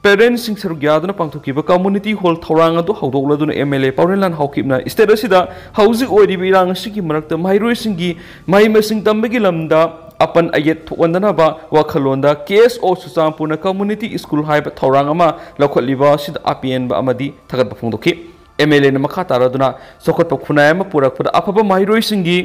ꯄꯦꯔꯦꯟꯁꯁꯤꯡ ꯁꯔꯨꯛ ꯌꯥꯗꯨꯅ ꯄꯥꯡꯊꯣꯛꯈꯤꯕ ꯀꯝꯃ꯭ꯌꯨꯅꯤꯇꯤ ꯍꯣꯜ ꯊꯧꯔꯥꯡ ꯑꯗꯨ ꯍꯧꯗꯣꯛꯂꯗꯨꯅ ꯑꯦꯝ ꯑꯦꯜ ꯑꯦ ꯄꯥꯎꯔꯦꯟꯂꯥꯟ ꯍꯥꯎꯀꯤꯞꯅ ꯁ꯭ꯇꯦꯠ ꯑꯁꯤꯗ ꯍꯧꯖꯤꯛ ꯑꯣꯏꯔꯤꯕ ꯏꯔꯥꯡ ꯑꯁꯤꯒꯤ ꯃꯔꯛꯇ ꯃꯍꯩꯔꯣꯏꯁꯤꯡꯒꯤ ꯃꯍꯩ ꯃꯁꯤꯡ ꯇꯝꯕꯒꯤ ꯂꯝꯗ ꯑꯄꯟ ꯑꯌꯦꯠ ꯊꯣꯛꯍꯟꯗꯅꯕ ꯋꯥꯈꯜꯂꯣꯟꯗ ꯀꯦ ꯑꯦꯁ ꯑꯣ ꯆꯨꯔꯆꯥꯟꯄꯨꯔꯅ ꯀꯝꯃ꯭ꯌꯨꯅꯤꯇꯤ ꯁ꯭ꯀꯨꯜ ꯍꯥꯏꯕ ꯊꯧꯔꯥꯡ ꯑꯃ ꯂꯧꯈꯠꯂꯤꯕ ꯑꯁꯤꯗ ꯑꯄꯦꯟꯕ ꯑꯃꯗꯤ ꯊꯥꯒꯠꯄ ꯐꯣꯡꯗꯣꯛꯈꯤ꯫ ꯑꯦꯝ ꯑꯦꯜ ꯑꯦꯅ ꯃꯈꯥ ꯇꯥꯔꯗꯨꯅ ꯆꯥꯎꯈꯠꯄ ꯈꯨꯟꯅꯥꯏ ꯑꯃ ꯄꯨꯔꯛꯄꯗ ꯑꯐꯕ ꯃꯍꯩꯔꯣꯏꯁꯤꯡꯒꯤ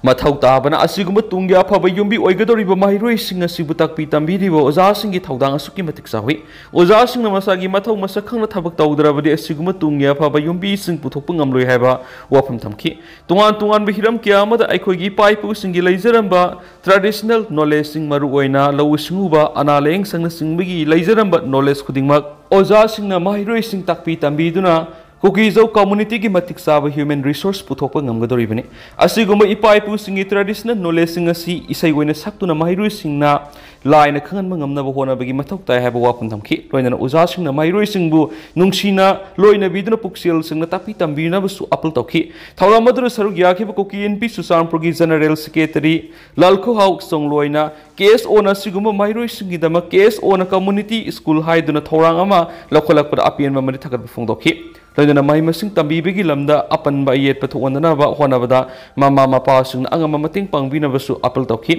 ꯃꯊꯧ ꯇꯥꯕꯅ ꯑꯁꯤꯒꯨꯝꯕ ꯇꯨꯡꯒꯤ ꯑꯐꯕ ꯌꯨꯝꯕꯤ ꯑꯣꯏꯒꯗꯧꯔꯤꯕ ꯃꯍꯩꯔꯣꯏꯁꯤꯡ ꯑꯁꯤꯕꯨ ꯇꯥꯛꯄꯤ ꯇꯝꯕꯤꯔꯤꯕ ꯑꯣꯖꯥꯁꯤꯡꯒꯤ ꯊꯧꯗꯥꯡ ꯑꯁꯨꯛꯀꯤ ꯃꯇꯤꯛ ꯆꯥꯎꯏ꯫ ꯑꯣꯖꯥꯁꯤꯡꯅ ꯃꯁꯥꯒꯤ ꯃꯊꯧ ꯃꯁꯛ ꯈꯪꯅ ꯊꯕꯛ ꯇꯧꯗ꯭ꯔꯕꯗꯤ ꯑꯁꯤꯒꯨꯝꯕ ꯇꯨꯡꯒꯤ ꯑꯐꯕ ꯌꯨꯝꯕꯤꯁꯤꯡ ꯄꯨꯊꯣꯛꯄ ꯉꯝꯂꯣꯏ ꯍꯥꯏꯕ ꯋꯥꯐꯝ ꯊꯝꯈꯤ꯫ ꯇꯣꯉꯥꯟ ꯇꯣꯉꯥꯟꯕ ꯍꯤꯔꯝ ꯀꯌꯥ ꯑꯃꯗ ꯑꯩꯈꯣꯏꯒꯤ ꯏꯄꯥ ꯏꯄꯨꯁꯤꯡꯒꯤ ꯂꯩꯖꯔꯝꯕ ꯇ꯭ꯔꯦꯗꯤꯁꯅꯦꯜ ꯅꯣꯂꯦꯖꯁꯤꯡ, ꯃꯔꯨꯑꯣꯏꯅ ꯂꯧꯎ ꯁꯤꯡꯎꯕ, ꯑꯅꯥ ꯂꯥꯌꯦꯡ ꯁꯪꯅꯆꯤꯡꯕꯒꯤ ꯂꯩꯖꯔꯝꯕ ꯅꯣꯂꯦꯖ ꯈꯨꯗꯤꯡꯃꯛ ꯑꯣꯖꯥꯁꯤꯡꯅ ꯃꯍꯩꯔꯣꯏꯁꯤꯡ ꯇꯥꯛꯄꯤ ꯇꯝꯕꯤꯗꯨꯅ ꯀꯨꯀꯤꯖꯧ ꯀꯝꯃ꯭ꯌꯨꯅꯤꯇꯤꯒꯤ ꯃꯇꯤꯛ ꯆꯥꯕ ꯍ꯭ꯌꯨꯃꯦꯟ ꯔꯤꯁꯣꯔꯁ ꯄꯨꯊꯣꯛꯄ ꯉꯝꯒꯗꯧꯔꯤꯕꯅꯤ꯫ ꯑꯁꯤꯒꯨꯝꯕ ꯏꯄꯥ ꯏꯄꯨꯁꯤꯡꯒꯤ ꯇ꯭ꯔꯦꯗꯤꯁꯅꯦꯜ ꯅꯣꯂꯦꯖꯁꯤꯡ ꯑꯁꯤ ꯏꯁꯩ ꯑꯣꯏꯅ ꯁꯛꯇꯨꯅ ꯃꯍꯩꯔꯣꯏꯁꯤꯡꯅ ꯂꯥꯏꯅ ꯈꯪꯍꯟꯕ ꯉꯝꯅꯕ ꯍꯣꯠꯅꯕꯒꯤ ꯃꯊꯧ ꯇꯥꯏ ꯍꯥꯏꯕ ꯋꯥꯐꯝ ꯊꯝꯈꯤ꯫ ꯂꯣꯏꯅꯅ ꯑꯣꯖꯥꯁꯤꯡꯅ ꯃꯍꯩꯔꯣꯏꯁꯤꯡꯕꯨ ꯅꯨꯡꯁꯤꯅ ꯂꯣꯏꯅꯕꯤꯗꯨꯅ ꯄꯨꯛꯆꯦꯜ ꯁꯦꯡꯅ ꯇꯥꯛꯄꯤ ꯇꯝꯕꯤꯅꯕꯁꯨ ꯑꯄꯤꯜ ꯇꯧꯈꯤ꯫ ꯊꯧꯔꯝ ꯑꯗꯨꯗ ꯁꯔꯨꯛ ꯌꯥꯈꯤꯕ ꯀꯨꯀꯤ ꯏꯟꯄꯤ ꯆꯨꯔꯆꯥꯟꯄꯨꯔꯒꯤ ꯖꯦꯅꯔꯦꯜ ꯁꯦꯀ꯭ꯔꯦꯇꯔꯤ ꯂꯥꯜꯈꯨꯍꯥꯎ ꯆꯣꯡꯂꯣꯏꯅ ꯀꯦ ꯑꯦꯁ ꯑꯣꯅ ꯑꯁꯤꯒꯨꯝꯕ ꯃꯍꯩꯔꯣꯏꯁꯤꯡꯒꯤꯗꯃꯛ ꯀꯦ ꯑꯦꯁ ꯑꯣꯅ ꯀꯝꯃ꯭ꯌꯨꯅꯤꯇꯤ ꯁ꯭ꯀꯨꯜ ꯍꯥꯏꯗꯨꯅ ꯊꯧꯔꯥꯡ ꯑꯃ ꯂꯧꯈꯠꯂꯛꯄꯗ ꯑꯄꯦꯟꯕ ꯑꯃꯗꯤ ꯊꯥꯒꯠꯄ ꯐꯣꯡꯗꯣꯛꯈꯤ꯫ ꯂꯣꯏꯅꯅ ꯃꯍꯩ ꯃꯁꯤꯡ ꯇꯝꯕꯤꯕꯒꯤ ꯂꯝꯗ ꯑꯄꯟꯕ ꯑꯌꯦꯠꯄ ꯊꯣꯛꯍꯟꯗꯅꯕ ꯍꯣꯠꯅꯕꯗ ꯃꯃꯥ ꯃꯄꯥꯁꯤꯡꯅ ꯑꯉꯝꯕ ꯃꯇꯦꯡ ꯄꯥꯡꯕꯤꯅꯕꯁꯨ ꯑꯄꯤꯜ ꯇꯧꯈꯤ꯫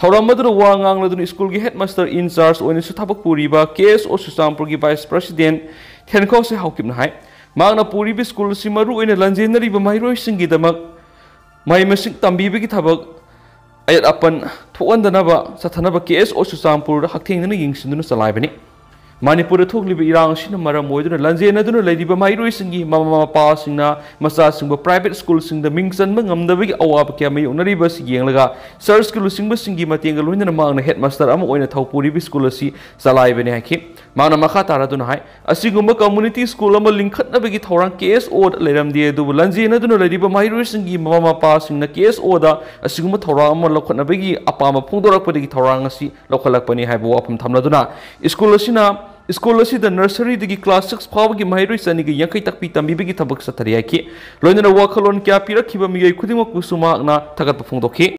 ꯊꯧꯔꯝ ꯑꯗꯨꯗ ꯋꯥ ꯉꯥꯡꯂꯗꯨꯅ ꯁ꯭ꯀꯨꯜꯒꯤ ꯍꯦꯗꯃꯥꯁꯇꯔ ꯏꯟꯆꯥꯔꯖ ꯑꯣꯏꯅꯁꯨ ꯊꯕꯛ ꯄꯨꯔꯤꯕ ꯀꯦ ꯑꯦꯁ ꯑꯣ ꯆꯨꯔꯆꯥꯟꯄꯨꯔꯒꯤ ꯚꯥꯏꯁ ꯄ꯭ꯔꯁꯤꯗꯦꯟ ꯊꯦꯟꯈꯣꯁꯦ ꯍꯥꯎꯀꯤꯞꯅ ꯍꯥꯏ, ꯃꯍꯥꯛꯅ ꯄꯨꯔꯤꯕ ꯁ꯭ꯀꯨꯜ ꯑꯁꯤ ꯃꯔꯨꯑꯣꯏꯅ ꯂꯥꯟꯖꯦꯟꯅꯔꯤꯕ ꯃꯍꯩꯔꯣꯏꯁꯤꯡꯒꯤꯗꯃꯛ ꯃꯍꯩ ꯃꯁꯤꯡ ꯇꯝꯕꯤꯕꯒꯤ ꯊꯕꯛ ꯑꯌꯦꯠ ꯑꯄꯟ ꯊꯣꯛꯍꯟꯗꯅꯕ ꯆꯠꯊꯅꯕ ꯀꯦ ꯑꯦꯁ ꯑꯣ ꯆꯨꯔꯆꯥꯟꯄꯨꯔꯗ ꯍꯛꯊꯦꯡꯅꯅ ꯌꯦꯡꯁꯤꯟꯗꯨꯅ ꯆꯂꯥꯏꯕꯅꯤ꯫ ꯃꯅꯤꯄꯨꯔꯗ ꯊꯣꯛꯂꯤꯕ ꯏꯔꯥꯡ ꯑꯁꯤꯅ ꯃꯔꯝ ꯑꯣꯏꯗꯨꯅ ꯂꯥꯟꯖꯦꯟꯅꯗꯨꯅ ꯂꯩꯔꯤꯕ ꯃꯍꯩꯔꯣꯏꯁꯤꯡꯒꯤ ꯃꯃꯥ ꯃꯄꯥꯁꯤꯡꯅ ꯃꯆꯥꯁꯤꯡꯕꯨ ꯄ꯭ꯔꯥꯏꯚꯦꯠ ꯁ꯭ꯀꯨꯜꯁꯤꯡꯗ ꯃꯤꯡ ꯆꯟꯕ ꯉꯝꯗꯕꯒꯤ ꯑꯋꯥꯕ ꯀꯌꯥ ꯃꯥꯌꯣꯛꯅꯔꯤꯕ ꯑꯁꯤ ꯌꯦꯡꯂꯒ ꯆꯔꯆꯀꯤ ꯂꯨꯆꯤꯡꯕꯁꯤꯡꯒꯤ ꯃꯇꯦꯡꯒ ꯂꯣꯏꯅꯅ ꯃꯍꯥꯛꯅ ꯍꯦꯗꯃꯥꯁꯇꯔ ꯑꯃ ꯑꯣꯏꯅ ꯊꯧ ꯄꯨꯔꯤꯕ ꯁ꯭ꯀꯨꯜ ꯑꯁꯤ ꯆꯂꯥꯏꯕꯅꯤ ꯍꯥꯏꯈꯤ꯫ ꯃꯍꯥꯛꯅ ꯃꯈꯥ ꯇꯥꯔꯗꯨꯅ ꯍꯥꯏ, ꯑꯁꯤꯒꯨꯝꯕ ꯀꯝꯃ꯭ꯌꯨꯅꯤꯇꯤ ꯁ꯭ꯀꯨꯜ ꯑꯃ ꯂꯤꯡꯈꯠꯅꯕꯒꯤ ꯊꯧꯔꯥꯡ ꯀꯦ ꯑꯦꯁ ꯑꯣꯗ ꯂꯩꯔꯝꯗꯦ, ꯑꯗꯨꯕꯨ ꯂꯥꯟꯖꯦꯟꯅꯗꯨꯅ ꯂꯩꯔꯤꯕ ꯃꯍꯩꯔꯣꯏꯁꯤꯡꯒꯤ ꯃꯃꯥ ꯃꯄꯥꯁꯤꯡꯅ ꯀꯦ ꯑꯦꯁ ꯑꯣꯗ ꯑꯁꯤꯒꯨꯝꯕ ꯊꯧꯔꯥꯡ ꯑꯃ ꯂꯧꯈꯠꯅꯕꯒꯤ ꯑꯄꯥꯝꯕ ꯐꯣꯡꯗꯣꯔꯛꯄꯗꯒꯤ ꯊꯧꯔꯥꯡ ꯑꯁꯤ ꯂꯧꯈꯠꯂꯛꯄꯅꯤ ꯍꯥꯏꯕ ꯋꯥꯐꯝ ꯊꯝꯂꯗꯨꯅ, ꯁ꯭ꯀꯨꯜ ꯑꯁꯤꯅ ꯁ꯭ꯀꯨꯜ ꯑꯁꯤꯗ ꯅꯔꯁꯔꯤꯗꯒꯤ ꯀ꯭ꯂꯥꯁ ꯁꯤꯛꯁ ꯐꯥꯎꯕꯒꯤ ꯃꯍꯩꯔꯣꯏ ꯆꯅꯤꯒ ꯌꯥꯡꯈꯩ ꯇꯥꯛꯄꯤ ꯇꯝꯕꯤꯕꯒꯤ ꯊꯕꯛ ꯆꯠꯊꯔꯤ ꯍꯥꯏꯈꯤ꯫ ꯂꯣꯏꯅꯅ ꯋꯥꯈꯜꯂꯣꯟ ꯀꯌꯥ ꯄꯤꯔꯛꯈꯤꯕ ꯃꯤꯑꯣꯏ ꯈꯨꯗꯤꯡꯃꯛꯄꯨꯁꯨ ꯃꯍꯥꯛꯅ ꯊꯥꯒꯠꯄ ꯐꯣꯡꯗꯣꯛꯈꯤ꯫